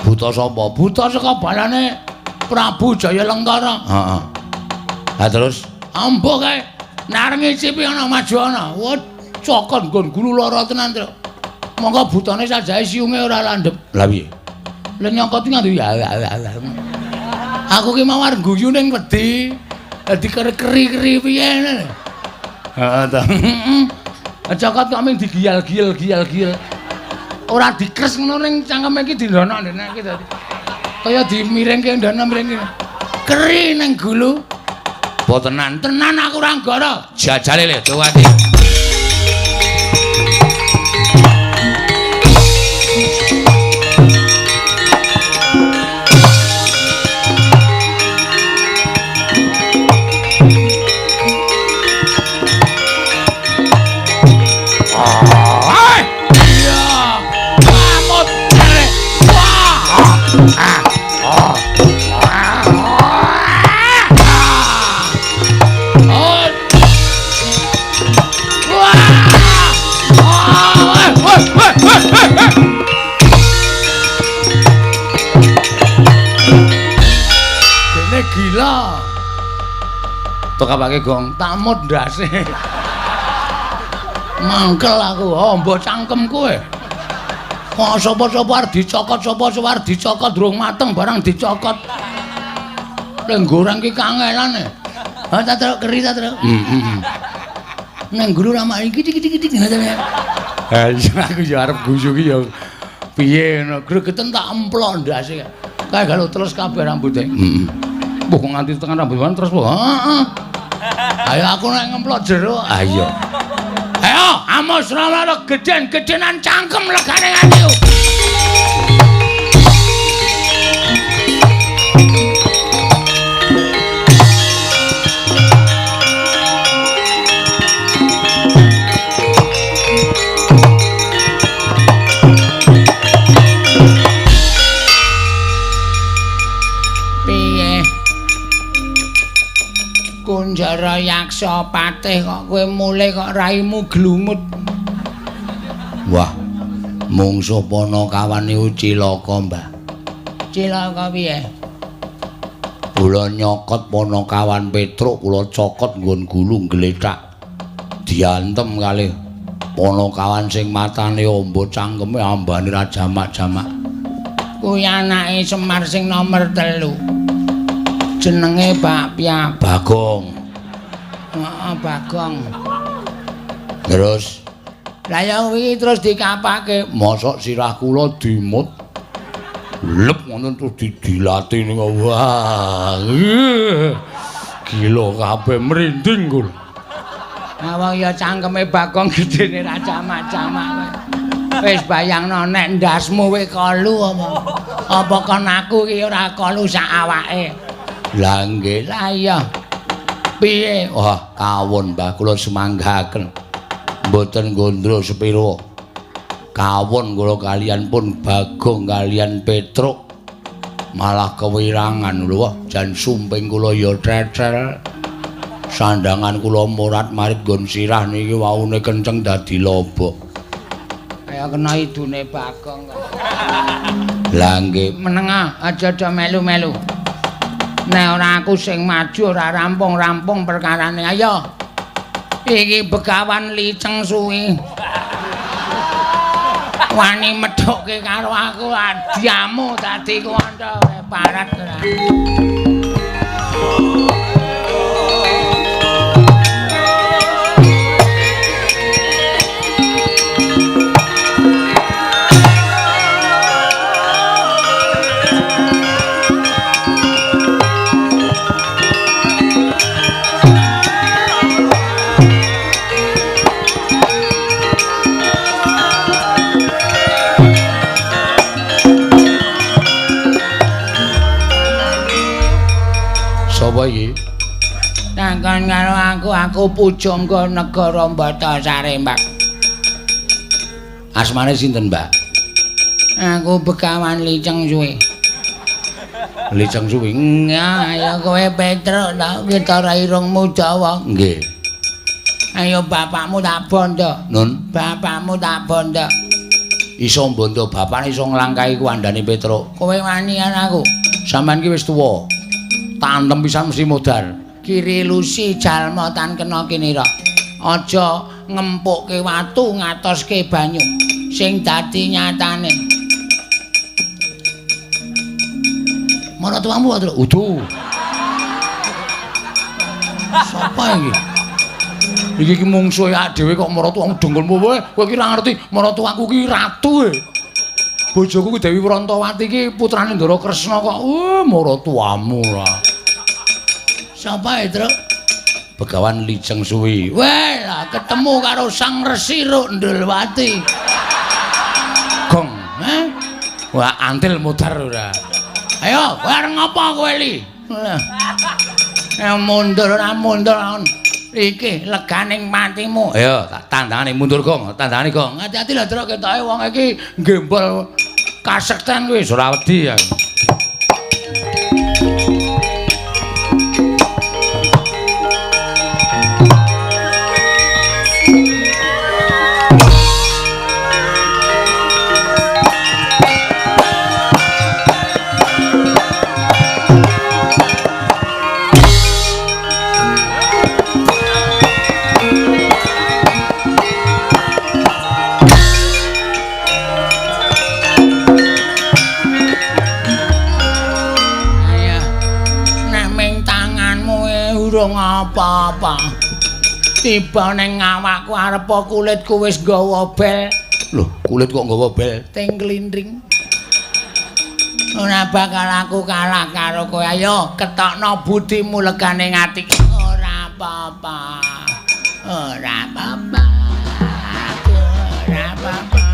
Buta sapa? Buta saka balane Prabu Jayalengkara. Heeh. Ha terus ambo kae nek ngicipi ana maju ana. Wah, cokot nggon gulu lara tenan, Tru. Monggo butane sajae siunge ora landhep. Lah piye? Lah nyokot nganti ya. Aku ki mau arep guyu ning wedi. Dadi keri-keri piye ngene. Heeh ta. Heeh. Cokot kok mung digiyal-giyal-giyal-giyal. Ora dikres ngono ning cangkeme iki dindono ndene iki dadi. Kaya dimiringke ndono miringke. Keri ning gulu. Apa tenan? Tenan aku ora nggoro. Jajale le tuwati. Dene gila. Tokapake Gong, tamut ndase. Mangkel aku, ombo cangkem kowe. Kok sapa-sapa arep dicokot, sapa-sapa arep dicokot durung mateng barang dicokot. Lek goreng ki kangelan e. Ha ta truk keri ta truk. Heeh. Nang guru ramak iki iki ngoten. Ha iya aku ya arep guyu ki ya piye ngono. Gregeten tak emplok ndase. Kae galo terus kabeh rambute. Heeh. Mbah kok nganti tekan rambut terus po. Heeh. Ayo aku nek ngemplok jero. Ayo. Ayo amos ora gedhen-gedhenan cangkem legane nganti. Kunjara Yaksa Patih kok kowe mulih kok raimu glumut. Wah, mungsuh Panakawan niku cilaka, Mbah. Cilaka piye? Kula nyokot Panakawan Petruk, kula cokot nggon gulu glethak. Diantem kalih Panakawan sing matane amba cangkeme ambane ra jamak-jamak. Kuwi anake Semar sing nomer 3. Jenenge Bakpia Bagong. Heeh, Bagong. Terus lah ya wingi terus dikapake, mosok sirah kula dimut. Lep ngono terus didilati niku. Wah. Gila kabeh merinding kula. Awang ya cangkeme Bagong gedene ra jamak-jamak. Wis bayangno nek ndasmu kowe kolu apa? Apa kon aku iki ora kolu sak awake? Lah nggih, lah iya. Piye? Wah, kawon Mbah kula semanggaken. Mboten gondro sepiro. Kawon kula kalian pun Bagong kalian Petruk. Malah kewirangan lho, wah jan sumping kula ya trethel. Sandangan kula morat-marit nggon sirah niki waune kenceng dadi lobok. Kaya kena idune Bagong kok. Lah nggih, menengah aja do melu-melu. Nek ora aku sing maju ora rampung-rampung perkarane. Ayo. Iki Begawan Liceng Suwi. Wani medhokke karo aku adiamu dadi kuwanca parat ora. Sapa iki? Takon karo aku, aku pujangga negara Batasare, Mbak. Asmane sinten, Mbak? Aku Begawan Liceng Suwi. Liceng Suwi. Ya, ayo kowe Petruk tak ketara irungmu dawa. Nggih. Ayo bapakmu tak bondo. Nun, bapakmu tak bondo. Iso mbondo bapakne iso nglangkahi kuwandane Petruk. Kowe wani aku. Sampeyan ki wis tuwa. Tantem pisan mesti modar. Kiri lusi jalma tan kena kinira. Aja ngempukke watu ngatoske banyu sing dadi nyatane. Maratuamu wae udu. Sapa iki? Iki ki mungsuhe awake dhewe kok maratuamu dengkulmu kowe. Kowe ki ora ngerti maratuaku ki ratu e. Bojoku ki Dewi Prantawati ki putrane Ndara Kresna kok. Maratuamu ora. Sapa e, Truk? Begawan Liceng Suwi. Weh, lah ketemu karo Sang Resi Rukndulwati. Gong, eh? Wah, antil modar ora. Ayo, kowe arep ngopo kowe li? Mundur ora mundur. Iki leganing patimu. Ayo, tak tandangane mundur, Gong. Tandangane, Gong. Hati-hati lho, Truk, ketoke wong iki gembol kasekten kuwi ora wedi ya. Apa-apa. Tiba ning awakku arepa kulitku wis nggawa bel. Lho, kulit kok nggawa bel? Ting klindring. Ora bakal aku kalah karo kowe. Ayo ketokno budimu legane ati. Ora apa-apa. Ora apa-apa. Ora apa-apa.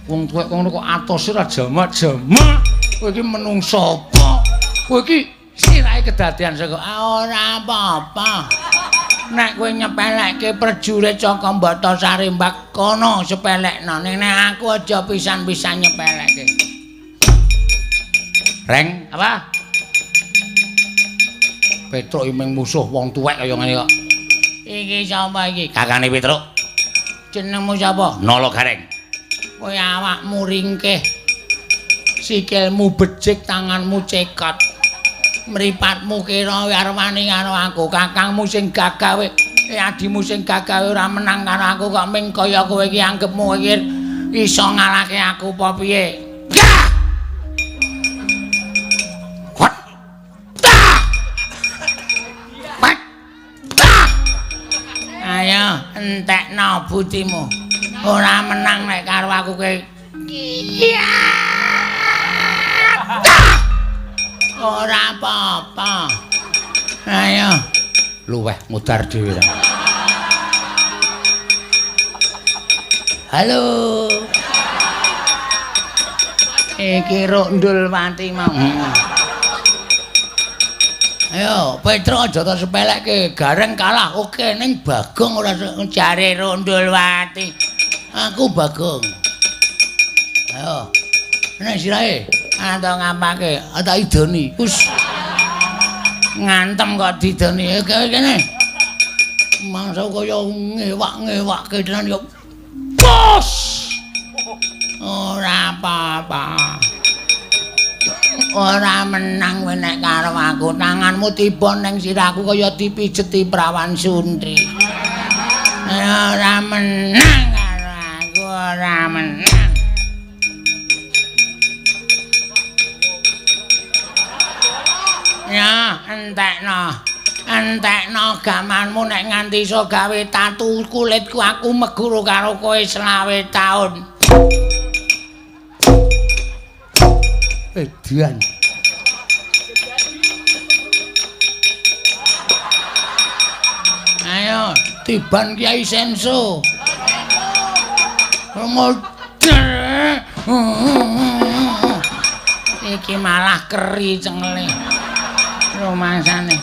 Wong tuwek ngono kok atose ora jamak-jamak. Kowe iki menungso apa? Kowe iki sirahe kedadean saka ora apa-apa. Nek kowe nyepelekke prajurit saka Mbata Sarimbak kono sepelekno. Ning nek aku aja pisan-pisan nyepelekke. Reng, apa? Petruk iming musuh wong tuwek kaya ngene kok. Iki sapa iki? Kakane Petruk. Jenengmu sapa? Nala Gareng. Kowe awakmu ringkih. Sikilmu becik, tanganmu cekot. Mripatmu kira arwani karo aku, kakangmu sing gagawe, adimu sing gagawe ora menang karo aku kok ming kaya kowe iki anggepmu iki iso ngalahke aku apa piye? Yah! Wat! Tah! Wat! Tah! Ayo entekno budimu. Ora menang nek karo aku kowe. Tah! Ora apa-apa. Ayo luweh mudar dhewe. Halo. Iki Rundulwati mau. Ayo, Petruk aja tak sepelekke, Gareng kalah oke ning Bagong ora jare Rundulwati. Aku Bagong. Ayo. Nek sirahe atau ngapake? Tak idoni. Wis. Ngantem kok didoni. Kene. Mangsa kaya ngewak-ngewakke tenan kok. Bos. Ora apa-apa. Ora menang kowe nek karo aku. Tanganmu tiba ning sirahku kaya dipijeti prawan suntri. Ora menang karo aku, ora menang. Ya, entekno. Entekno gamanmu nek nganti iso gawe tatu kulitku aku meguru karo kowe 25 taun. Edian. Ayo, tiban Kyai Senso. Iki malah keri cengele. Rumangsane.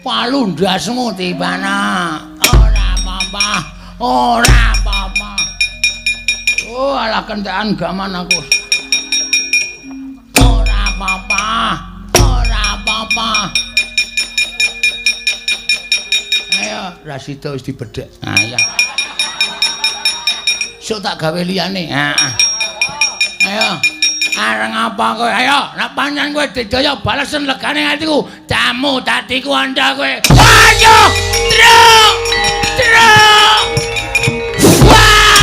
Palu ndasmu tibana. Ora apa-apa. Ora apa-apa. Oh, alah kentekan gaman aku. Ora apa-apa. Ora apa-apa. Ayo, Rasida wis dibedhek. Ayo. Sok tak gawe liyane. Heeh. Ayo. Areng apa kowe? Ayo, nek pancen kowe didaya balesen legane atiku. Jamu dadiku anda kowe. Ayo, Truk! Truk! Wah!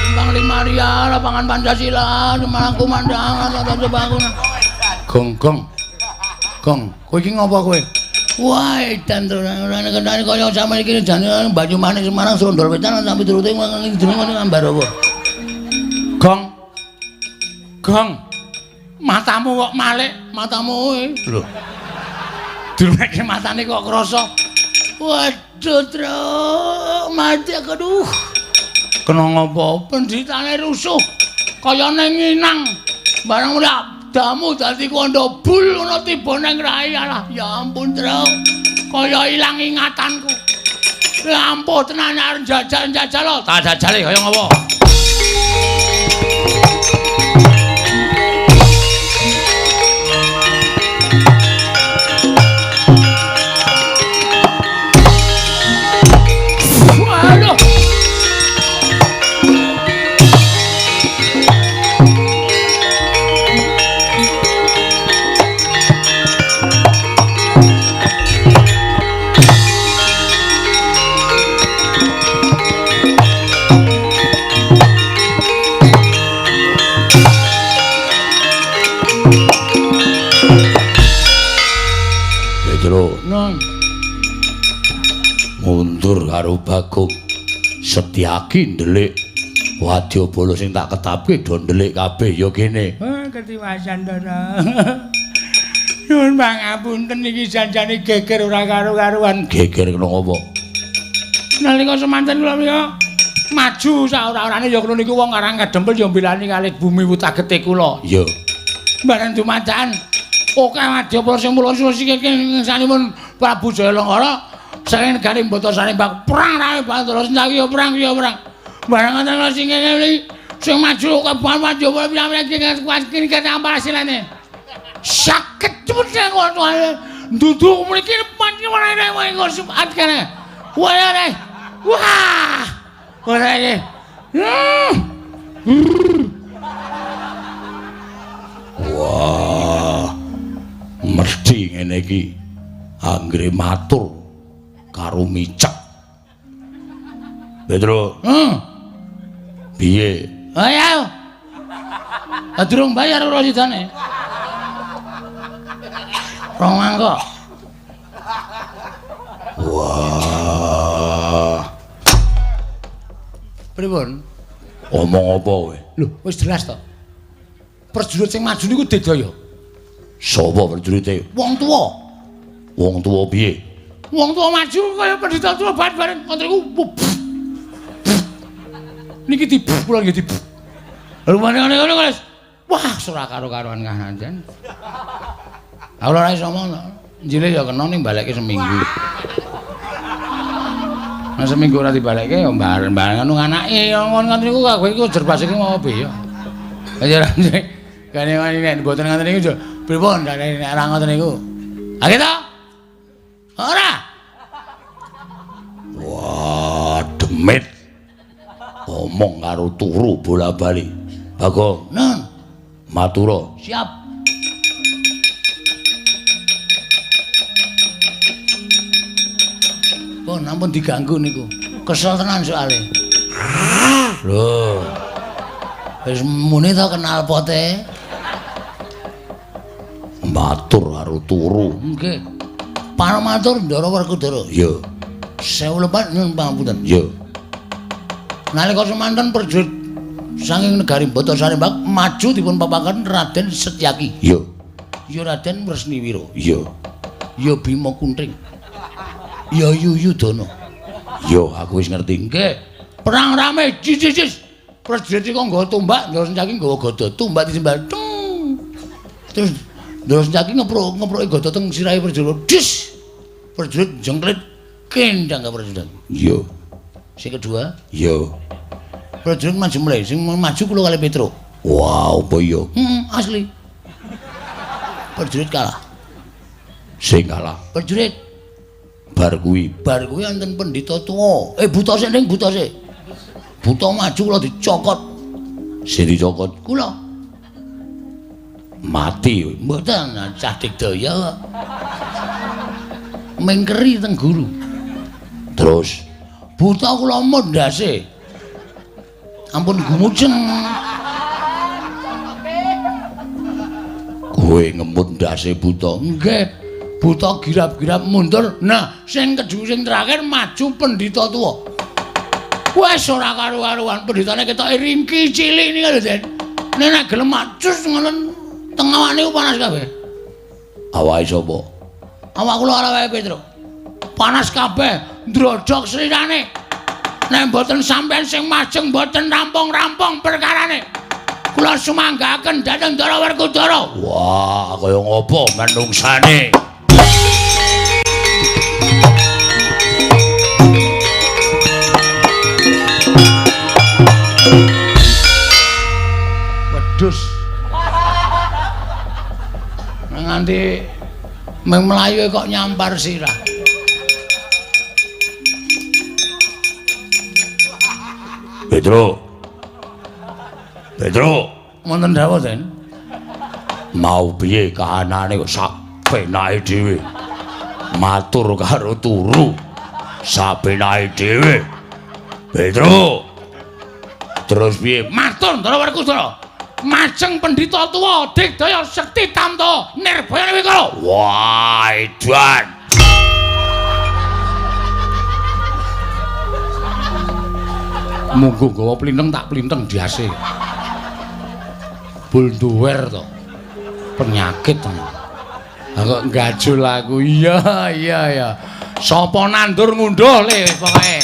Timbang 5 rial lapangan Pancasila, Semarang kumandang, atau bangun. Gong gong. Gong, kowe iki ngopo kowe? Wah, edan to ora kendane kaya sampeyan iki jane Banyumanik Semarang Srondol Wetan sampe turute jeneng ngono Ambarawa. Gong. Gong. Matamu kok malik, matamu kowe. Lho. Durmeke matane kok krasa. Waduh, Truk, mati aku aduh. Kena ngopo? Pendritane rusuh. Kaya ning nginang. Barang ora damu dadi kondo bul ngono tiba ning rai alah ya ampun Truk kaya ilang ingatanku. Ya ampun tenan arep jajal-jajal lho. Tak jajale kaya ngopo? Waduh. Setyaki ndelik wadyabala sing tak ketapke do ndelik kabeh ya kene. Ketiwasan Ndara. Nyuwun pangapunten iki janjane geger ora karo-karuan. Geger kena apa? Nalika semanten kula menika maju sak ora-orane ya kula niku wong Karang Kadempel ya mbelani kalih bumi wutagete kula. Iya. Bareng dumadakan akeh wadyabala sing mula siki ngesanipun Prabu Jayalengkara saking negari Bata Sarimbak perang rae Bathara Setyaki ya perang ya perang. Bareng ngoten sing ngene sing maju akeh banget wadyabala pirang-pirang iki kene hasilane. Saged cepet ngono duduk mriki panjenengan kok kene. Wah. Wah. Ora iki. Wah. Mesti ngene iki anggere matur karo micek. Petro. Piye? Ayo. Durung bayar ora sidane. Rong mangkok. Wah. Pripun? Omong apa kowe? Lho, wis jelas to. Prajurit sing maju niku Digdaya. Sapa prajurite? Wong tuwa. Wong tuwa piye? Wong tuwa maju kaya pendhita tuwa bareng ngoten niku. Niki di kula nggih di. Rumane ngene wis. Wah, ora karo-karuan kahanan. Aku ora iso omong. Njile ya kena ning balekke seminggu. Nah seminggu ora dibalekke ya bareng-bareng anu anake ngono niku kowe iku jerbas iki mau piye ya. Ya kene nek mboten ngoten niku pripun nek ora ngoten niku. Ha gitu? Ora. Wah, demit. Omong karo turu bola-bali. Bagong, nun. Matura. Siap. Pun ampun diganggu niku. Kesel tenan soalé. Lho. Wis muni to kenal pote. Matur karo turu. Nggih. Paramatur Ndara Werkudara. Iya. 1000 lepat nyuwun pangapunten. Iya. Nalika semanten prajurit saking negari Bata Sarimbak maju dipun papaken Raden Setyaki. Iya. Ya Raden Wresniwira. Iya. Ya Bima Kuntring. Ya Yuyudana. Ya aku wis ngerti. Nggih. Perang rame jis-jis. Prajurit iku nggawa tombak, Ndara Setyaki nggawa gada, tombak disembah. Terus Ndara Setyaki ngeproki gada teng sirahe prajurit. Dis. Prajurit jengklit kendang ka prajurit. Iya. Sing kedua, iya. Prajurit maju mulai, sing maju kula kali Petro. Wah, apa iya? Asli. Prajurit kalah. Sing kalah. Prajurit bar kuwi, bar kuwi wonten pendhita tuwa. Buta sik ning buta sik. Buta maju kula dicokot. Sing dicokot kula. Mati. Mboten, cah Digdaya. Mengkeri teng guru. Terus buta kula mondase. Ampun gumujeng. Kowe ngemut ndase buta. Nggih. Buta girap-girap mundur. Nah, sing kedua sing terakhir maju pendhita tuwa. Wes ora karu-karuan, pendhitane ketoke ringki cilik niku lho, Den. Nek nek gelem macus ngono teng awake niku panas kabeh. Awake sapa? Awak kula karo awake Petro. Panas kabeh, ndrodhok slirane. Nek mboten sampean sing majeng mboten rampung-rampung perkarane. Kula sumanggaken dhateng Ndara Werkudara. Wah, kaya ngopo menungsane? Wedhus. Nganti meng mlayu kok nyampar sirah. Petro. Petro, wonten dawuh, Den. Mau piye kahanane kok sak penake dhewe. Matur karo turu sak penake dhewe. Petro. Terus piye? Matur Ndara Werkudara. Majeng pendhita tuwa Digdaya Sekti Tamta Nirbaya Wikala. Wah, edan. Munggo gawa plinteng tak plinteng diase. Bulduwer to. Penyakit to. Lah kok gajul aku. Iya, iya, iya. Sapa nandur ngunduh le pokoke.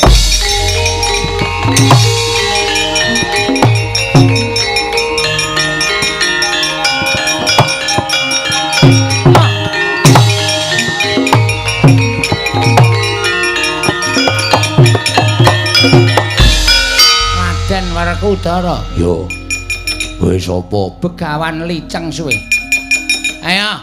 Raden Werkudara. Yo. Kowe sapa? Begawan Liceng suwe. Ayo,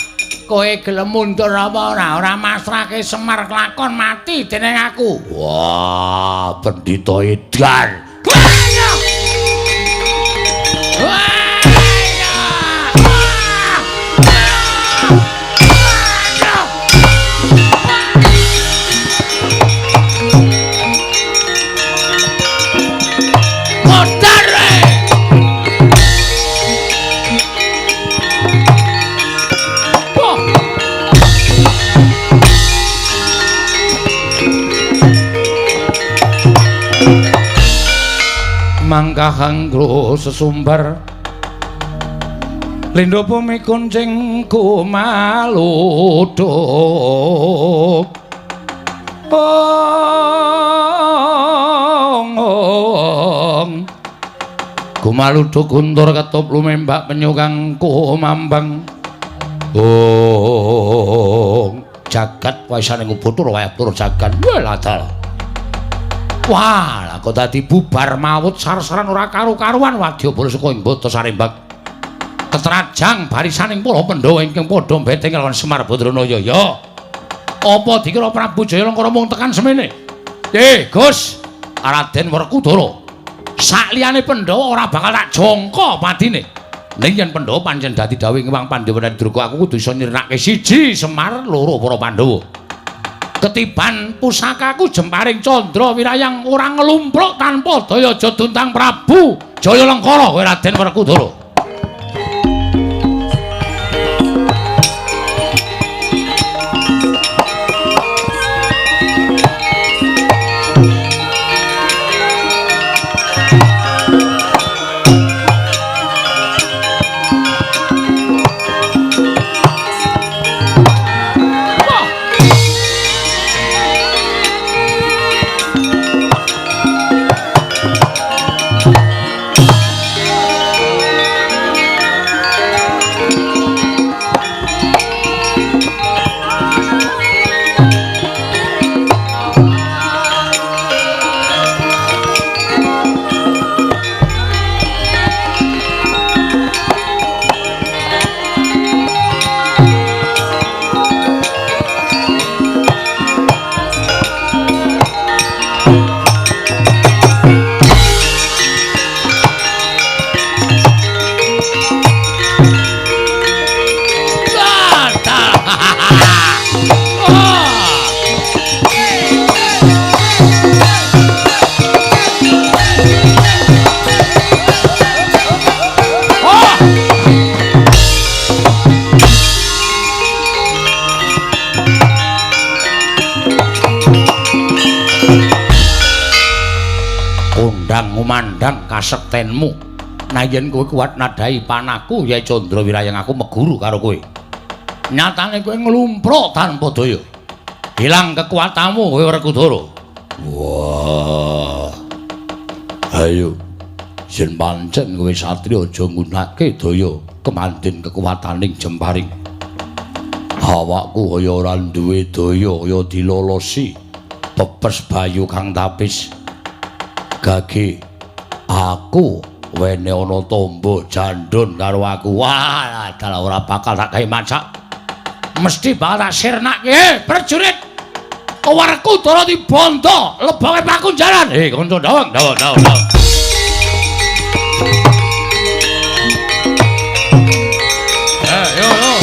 kowe gelem mundur apa ora? Ora masrahke Semar kelakon mati dening aku. Wah, pendhita edan. Mangkahang sesumbar lindho bumi kuncing kumaluduk ong kumaluduk guntur ketup lumembak penyu kang kumambang ong jagat waisane ngubutur wayah tur jagat weladal. Wah, lah kok dadi bubar mawut sarsaran ora karu-karuan wadyabala saka ing bata sarembak. Ketrajang barisaning para Pandhawa ingkang padha mbeteng lawan Semar Badranaya. Ya. Apa dikira Prabu Jayalengkara mung tekan semene? Gus, Raden Werkudara. Sakliyane Pandhawa ora bakal tak jangka patine. Ning yen Pandhawa pancen dadi dawuh ing Pandhawa Durga aku kudu iso nyirnake siji Semar, loro para Pandhawa. Ketiban pusakaku jemparing Candra Wirayang ora nglumpruk tanpa daya jaduntang Prabu Jayalengkara kowe Raden Werkudara. Ngumandang kasektenmu. Nah yen kowe kuat nadhahi panahku ya Candra Wirayang aku meguru karo kowe. Nyatane kowe nglumpruk tanpa daya. Hilang kekuatanmu kowe Werkudara. Wah. Ayo. Yen pancen kowe satriya aja nggunakake daya kemandin kekuwataning jemparing. Awakku kaya ora duwe daya kaya dilolosi pepes bayu kang tapis. Gage aku wene ana tombo jandun karo aku. Wah, dalah ora bakal tak gawe macak. Mesti bakal tak sirnake. Prajurit. Werkudara dibondo, leboke pakunjaran. Kanca dawang, dawang, dawang, dawang. Yo, yo, yo.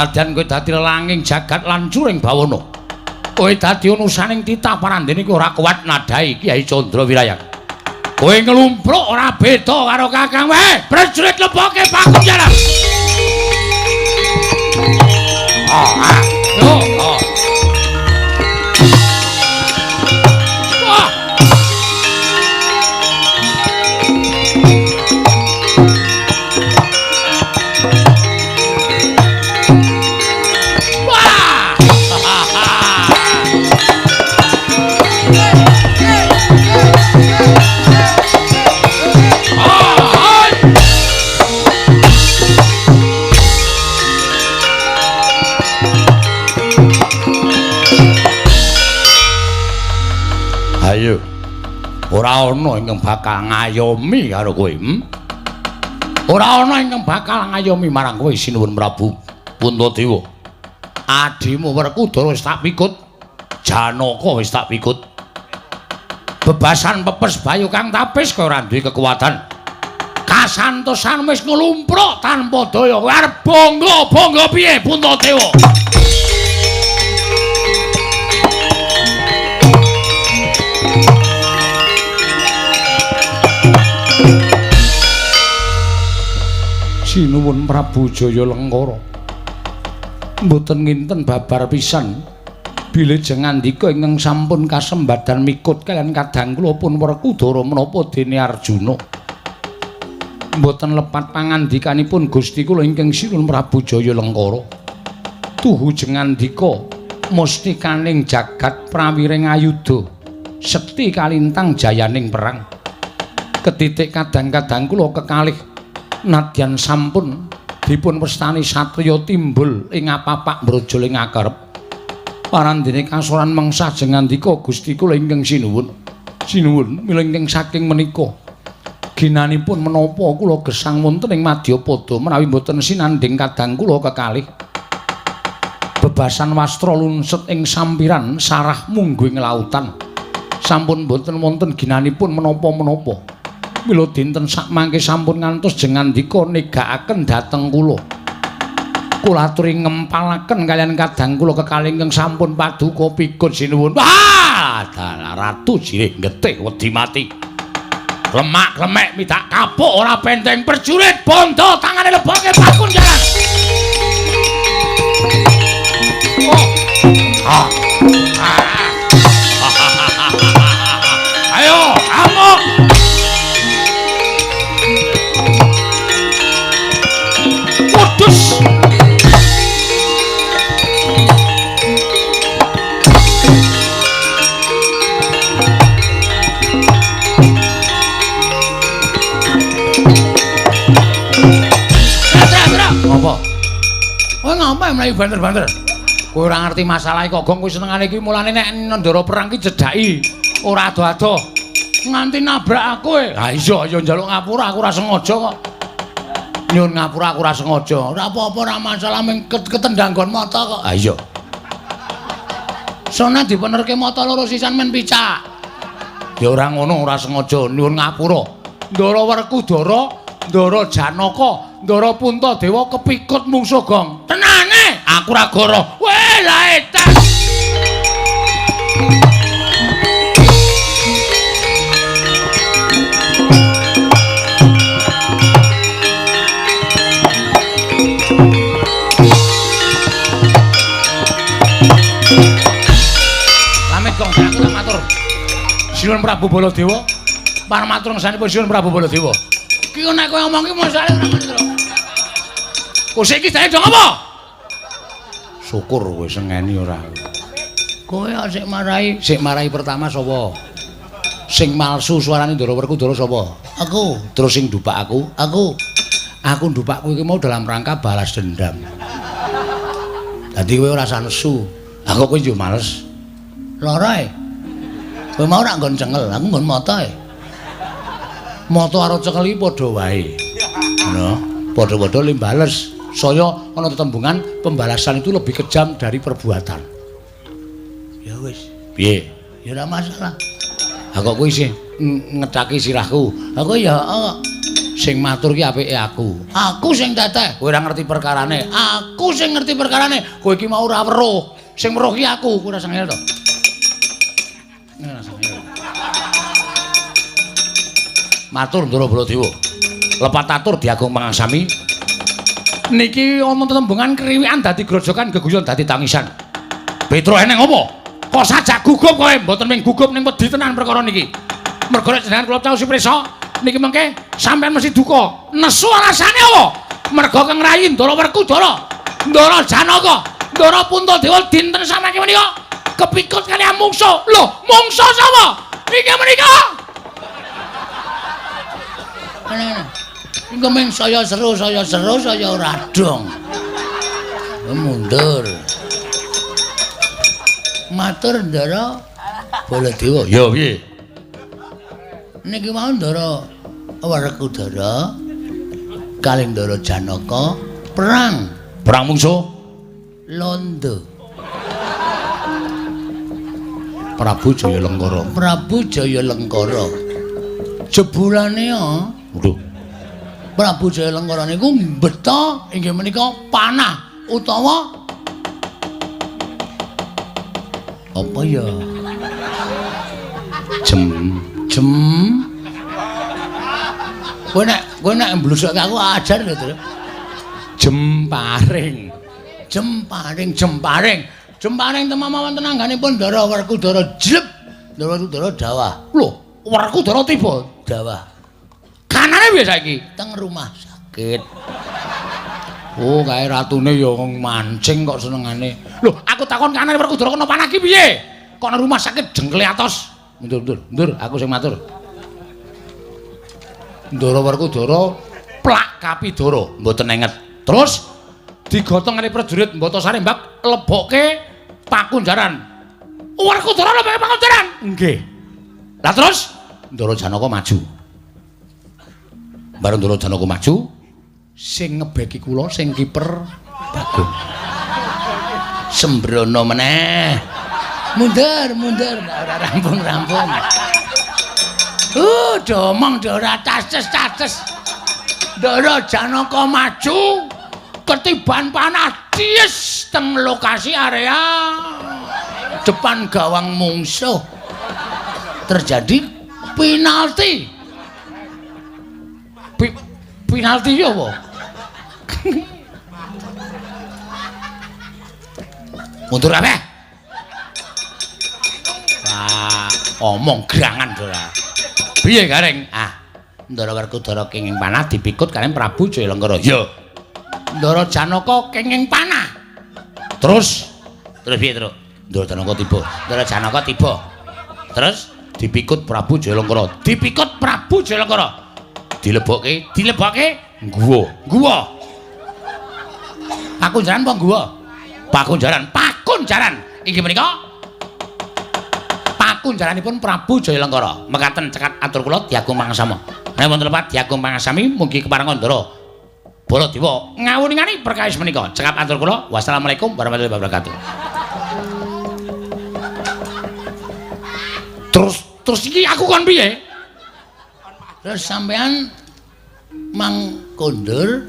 Nadyan kowe dadi lelanging jagat lan curing bawana. Kowe dadi unusaning titah parandene kowe ora kuat nadhahi Kyai Candra Wirayat. Kowe nglumpruk ora beda karo kakang wae. Prajurit leboke pakunjaran. Ah, yo, oh. Wah. Wah. Ayo. Ora ana ingkang bakal ngayomi karo kowe. Ora ana ingkang bakal ngayomi marang kowe Sinuwun Prabu Puntadewa. Adimu Werkudara wis tak pikut, Janaka wis tak pikut. Bebasan pepes bayu kang tapis kowe ora duwe kekuatan. Kasantosan wis nglumpruk tanpa daya. Kowe arep bangga-bangga piye Puntadewa? Sinuwun Prabu Jaya Lengkara. Mboten nginten babar pisan bilih jengandika ingkang sampun kasembadan mikut kaliyan kadang kula pun Werkudara menapa dene Arjuna. Mboten lepat pangandikanipun Gusti kula ingkang Sinuwun Prabu Jaya Lengkara. Tuhu jengandika mustikaning jagat prawiring ayudha sekti kalintang jayaning perang. Ketitik kadang-kadang kula kekalih nadyan sampun dipun wastani satriya timbul ing apapak mbrojol ing akerep. Parandene kasoran mengsah jengandika Gusti kula ingkang sinuwun. Sinuwun mila ingkang saking menika ginanipun menapa kula gesang wonten ing madyapada menawi mboten sinandhing kadang kula kekalih. Bebasan wastra lunset ing sampiran sarah mungguing lautan. Sampun mboten wonten ginanipun menapa-menapa. Mila dinten sakmangke sampun ngantos jengandika negakaken dhateng kula. Kula aturi ngempalaken kaliyan kadang kula kekalih ingkang sampun paduka pikun sinuwun. Wah, dalah ratu jirih getih wedi mati. Lemak-lemek midak kapuk ora penteng prajurit bondo tangane leboke pakun jalan. Oh. Ah. Ah. Ayo, amuk. Kudus. Apa? Kowe ngapa mlayu banter-banter? Kowe ora ngerti masalah kok gong kowe senengane iki mulane nek ndara perang ki cedhaki ora ado-ado. Nganti nabrak aku e. Ha iya ya njaluk ngapura aku ora sengaja kok. Nyun ngapura aku ora sengaja. Ora apa-apa ora masalah mung ketendang nggon mata kok. Ha iya. Sona dipenerke mata loro sisan men picak. Ya ora ngono ora sengaja nyun ngapura. Ndara Werkudara, Ndara Janaka, Ndara Puntadewa kepikut mungsuh gong. Tenane aku ora goro. Weh lah edan. Lamit gong aku tak matur. Sinuwun Prabu Baladewa, parmatur ngesanipun Sinuwun Prabu Baladewa. Ki nek kowe ngomong ki masale ora ngono. Kose iki jane dong apa? Syukur kowe sengeni ora. Kowe sik marai pertama sapa? Sing malsu suarane Ndara Werkudara sapa? Aku. Terus sing ndupak aku? Aku. Aku ndupak kowe iki mau dalam rangka balas dendam. Dadi kowe ora usah nesu. Aku kowe yo males. Lara e. Kowe mau ora nggon cengel, aku nggon mata e. Mata karo cengel iki padha wae. Ngono. Padha-padha le bales. Saya ana tetembungan pembalasan itu lebih kejam dari perbuatan. Ya wis. Piye? Ya ora masalah. Ha kok kowe isih ngethaki sirahku. Aku ya Sing matur ki apike aku. Aku sing teteh, kowe ora ngerti perkarane. Aku sing ngerti perkarane. Kowe iki mau ora weruh. Sing weruh ki aku, kowe ora sengel to. Ora sengel. Matur Ndara Baladewa. Lepat atur diagung pangasami. Niki ana tetembungan kriwikan dadi grojokan geguyon dadi tangisan. Petro eneng apa? Kok sajak gugup kowe? Mboten ming gugup ning wedi tenan perkara niki. Mergo nek jenengan kula caosi prisa niki mengke sampean mesti duka. Nesu alasane apa? Mergo Kang Rayi Ndara Werkudara, Ndara Janaka, Ndara Puntadewa dinten samangke menika kepikut kaliyan mungsuh. Lho, mungsuh sapa? Iki menika. Ngene. Engko ming saya seru, saya ora dong. Mundur. Matur Ndara Baladewa. Ya piye? Niki mau Ndara Werkudara kalih Ndara Janaka perang. Perang mungsuh Londo. Prabu Jaya Lengkara. Prabu Jaya Lengkara. Jebulane ya. Waduh. Prabu Jaya Lengkara niku mbeta inggih menika panah utawa apa ya? Jem jem. Kowe nek mblusuk aku ajar lho, Tru. Jemparing. Jemparing, jemparing. Jemparing temama wonten angganipun Ndara Werkudara jleb. Ndara Werkudara dawah. Lho, Werkudara tiba dawah. Kanane piye saiki? Teng rumah sakit. Oh, kae ratune ya mancing kok senengane. Lho, aku takon kanane Werkudara kena panah ki piye? Kok nang rumah sakit jengkle atos. Mundur, mundur, mundur, aku sing matur. Ndara Werkudara plak kapidara, mboten enget. Terus digotong kali prajurit Mbatasari mbak lebokke pakunjaran. Werkudara lebokke pakunjaran. Nggih. Lah terus Ndara Janaka maju. Bareng Ndara Janaka maju, sing ngebeki kula sing kiper Bagong. Sembrono meneh. Mundur, mundur, ora rampung-rampung. Domong ora taces-taces. Ndara Janaka maju, ketiban panah ties teng lokasi area depan gawang mungsuh. Terjadi penalti. Penalti ya apa? Mundur kabeh. Wah, omong gerangan ora. Piye Gareng? Ah, Ndara Werkudara kenging panah dipikut kaliyan Prabu Jaya Lengkara. Ya. Ndara Janaka kenging panah. Terus terus piye, Truk? Ndara Janaka tiba. Ndara Janaka tiba. Terus dipikut Prabu Jaya Lengkara. Dipikut Prabu Jaya Lengkara. Dilebokke, dilebokke guwa. Guwa. Pakunjaran apa guwa? Pakunjaran. Pakunjaran. Inggih menika pakunjaranipun Prabu Jaya Lengkara. Mekaten cekat atur kula diagung pangasama. Nek wonten lepat diagung pangasami mugi keparenga Ndara Baladewa ngawuningani perkawis menika. Cekap atur kula. Wassalamualaikum warahmatullahi wabarakatuh. Terus iki aku kon piye? Terus sampean mang kondur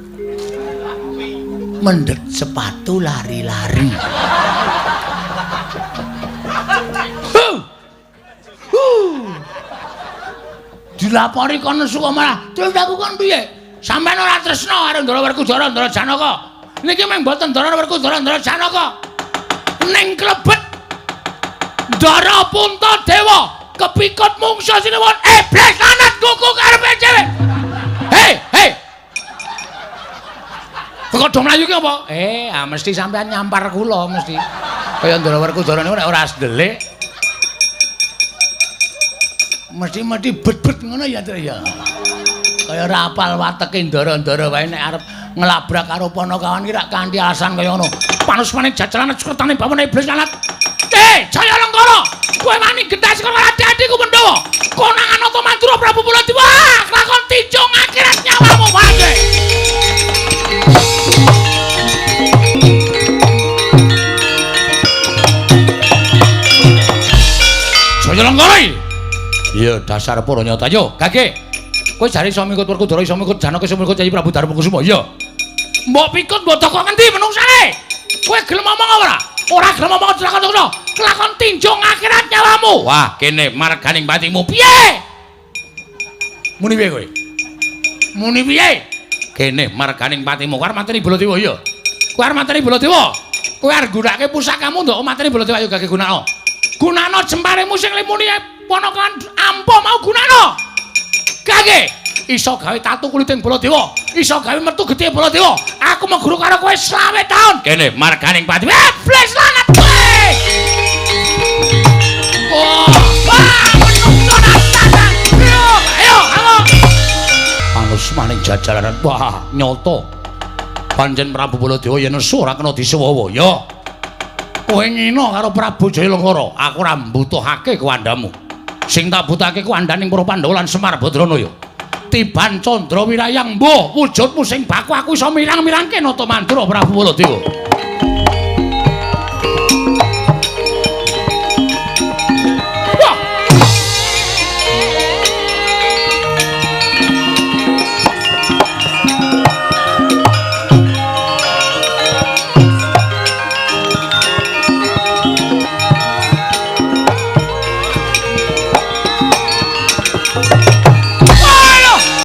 mendhet sepatu lari-lari. Dilapori kono suka malah. Terus aku kon piye? Sampeyan ora tresna karo Ndara Werkudara, Ndara Janaka. Niki mung mboten Ndara Werkudara, Ndara Janaka. Ning klebet Ndara Puntadewa kepikut mungsuh sinuwun iblis lanat kuku karepe dhewe. Hei, hei. Kok do mlayu ki apa? Mesti sampean nyampar kula mesti. Kaya Ndara Werkudara niku nek ora ndelik mesti-mesti bet-bet ngono ya, Tru ya. Kaya ora apal wateke ndara-ndara wae nek arep nglabrak karo Panakawan ki rak kanthi alasan kaya ngono. Panusmane jajalan sekertane bawana iblis lanat. Jaya Lengkara, kowe wani gentas karo adi-adiku Pandhawa. Konangan Nata Mandura Prabu Baladewa, lakon tinjung akhirat nyawamu wae. Jaya Lengkara. Iya, dasar para nyata yo, Gage. Kowe jare iso mikut Werkudara, iso mikut Janaka, iso mikut Kyai Prabu Darmakusuma. Iya. Mbok pikut mbok toko ngendi menungsane? Kowe gelem ngomong ora? Ora gelem ngomong aja lakon. Kelakon tinjung akhirat nyawamu. Wah, kene marganing patimu. Piye? Muni piye kowe? Muni piye? Kene marganing patimu. Kowe arep mateni Baladewa iya. Kowe arep mateni Baladewa. Kowe arep nggunakake pusakamu ndok mateni Baladewa ayo gage gunakno. Gunakno jemparemu sing limuni ponakan ampuh mau gunakno. Gage iso gawe tatu kuliting Baladewa, iso gawe metu getih Baladewa. Aku meguru karo kowe 25 taun. Kene marganing pati. Iblis lanat kowe. Oh, wah, menungso natan. Ayo, ayo, ayo. Panusmaning jajalaran. Wah, nyoto. Pancen Prabu Baladewa yen nesu ora kena disuwawa. Ya. Kowe ngina karo Prabu Jayalengkara, aku ora mbutuhake kuwandamu. Sing tak butuhake kuwandaning para Pandhawa lan Semar Badrana ya. Tiban Candra Wirayang, mbuh wujudmu sing baku aku iso mirang-mirangke Nata Mandura Prabu Baladewa.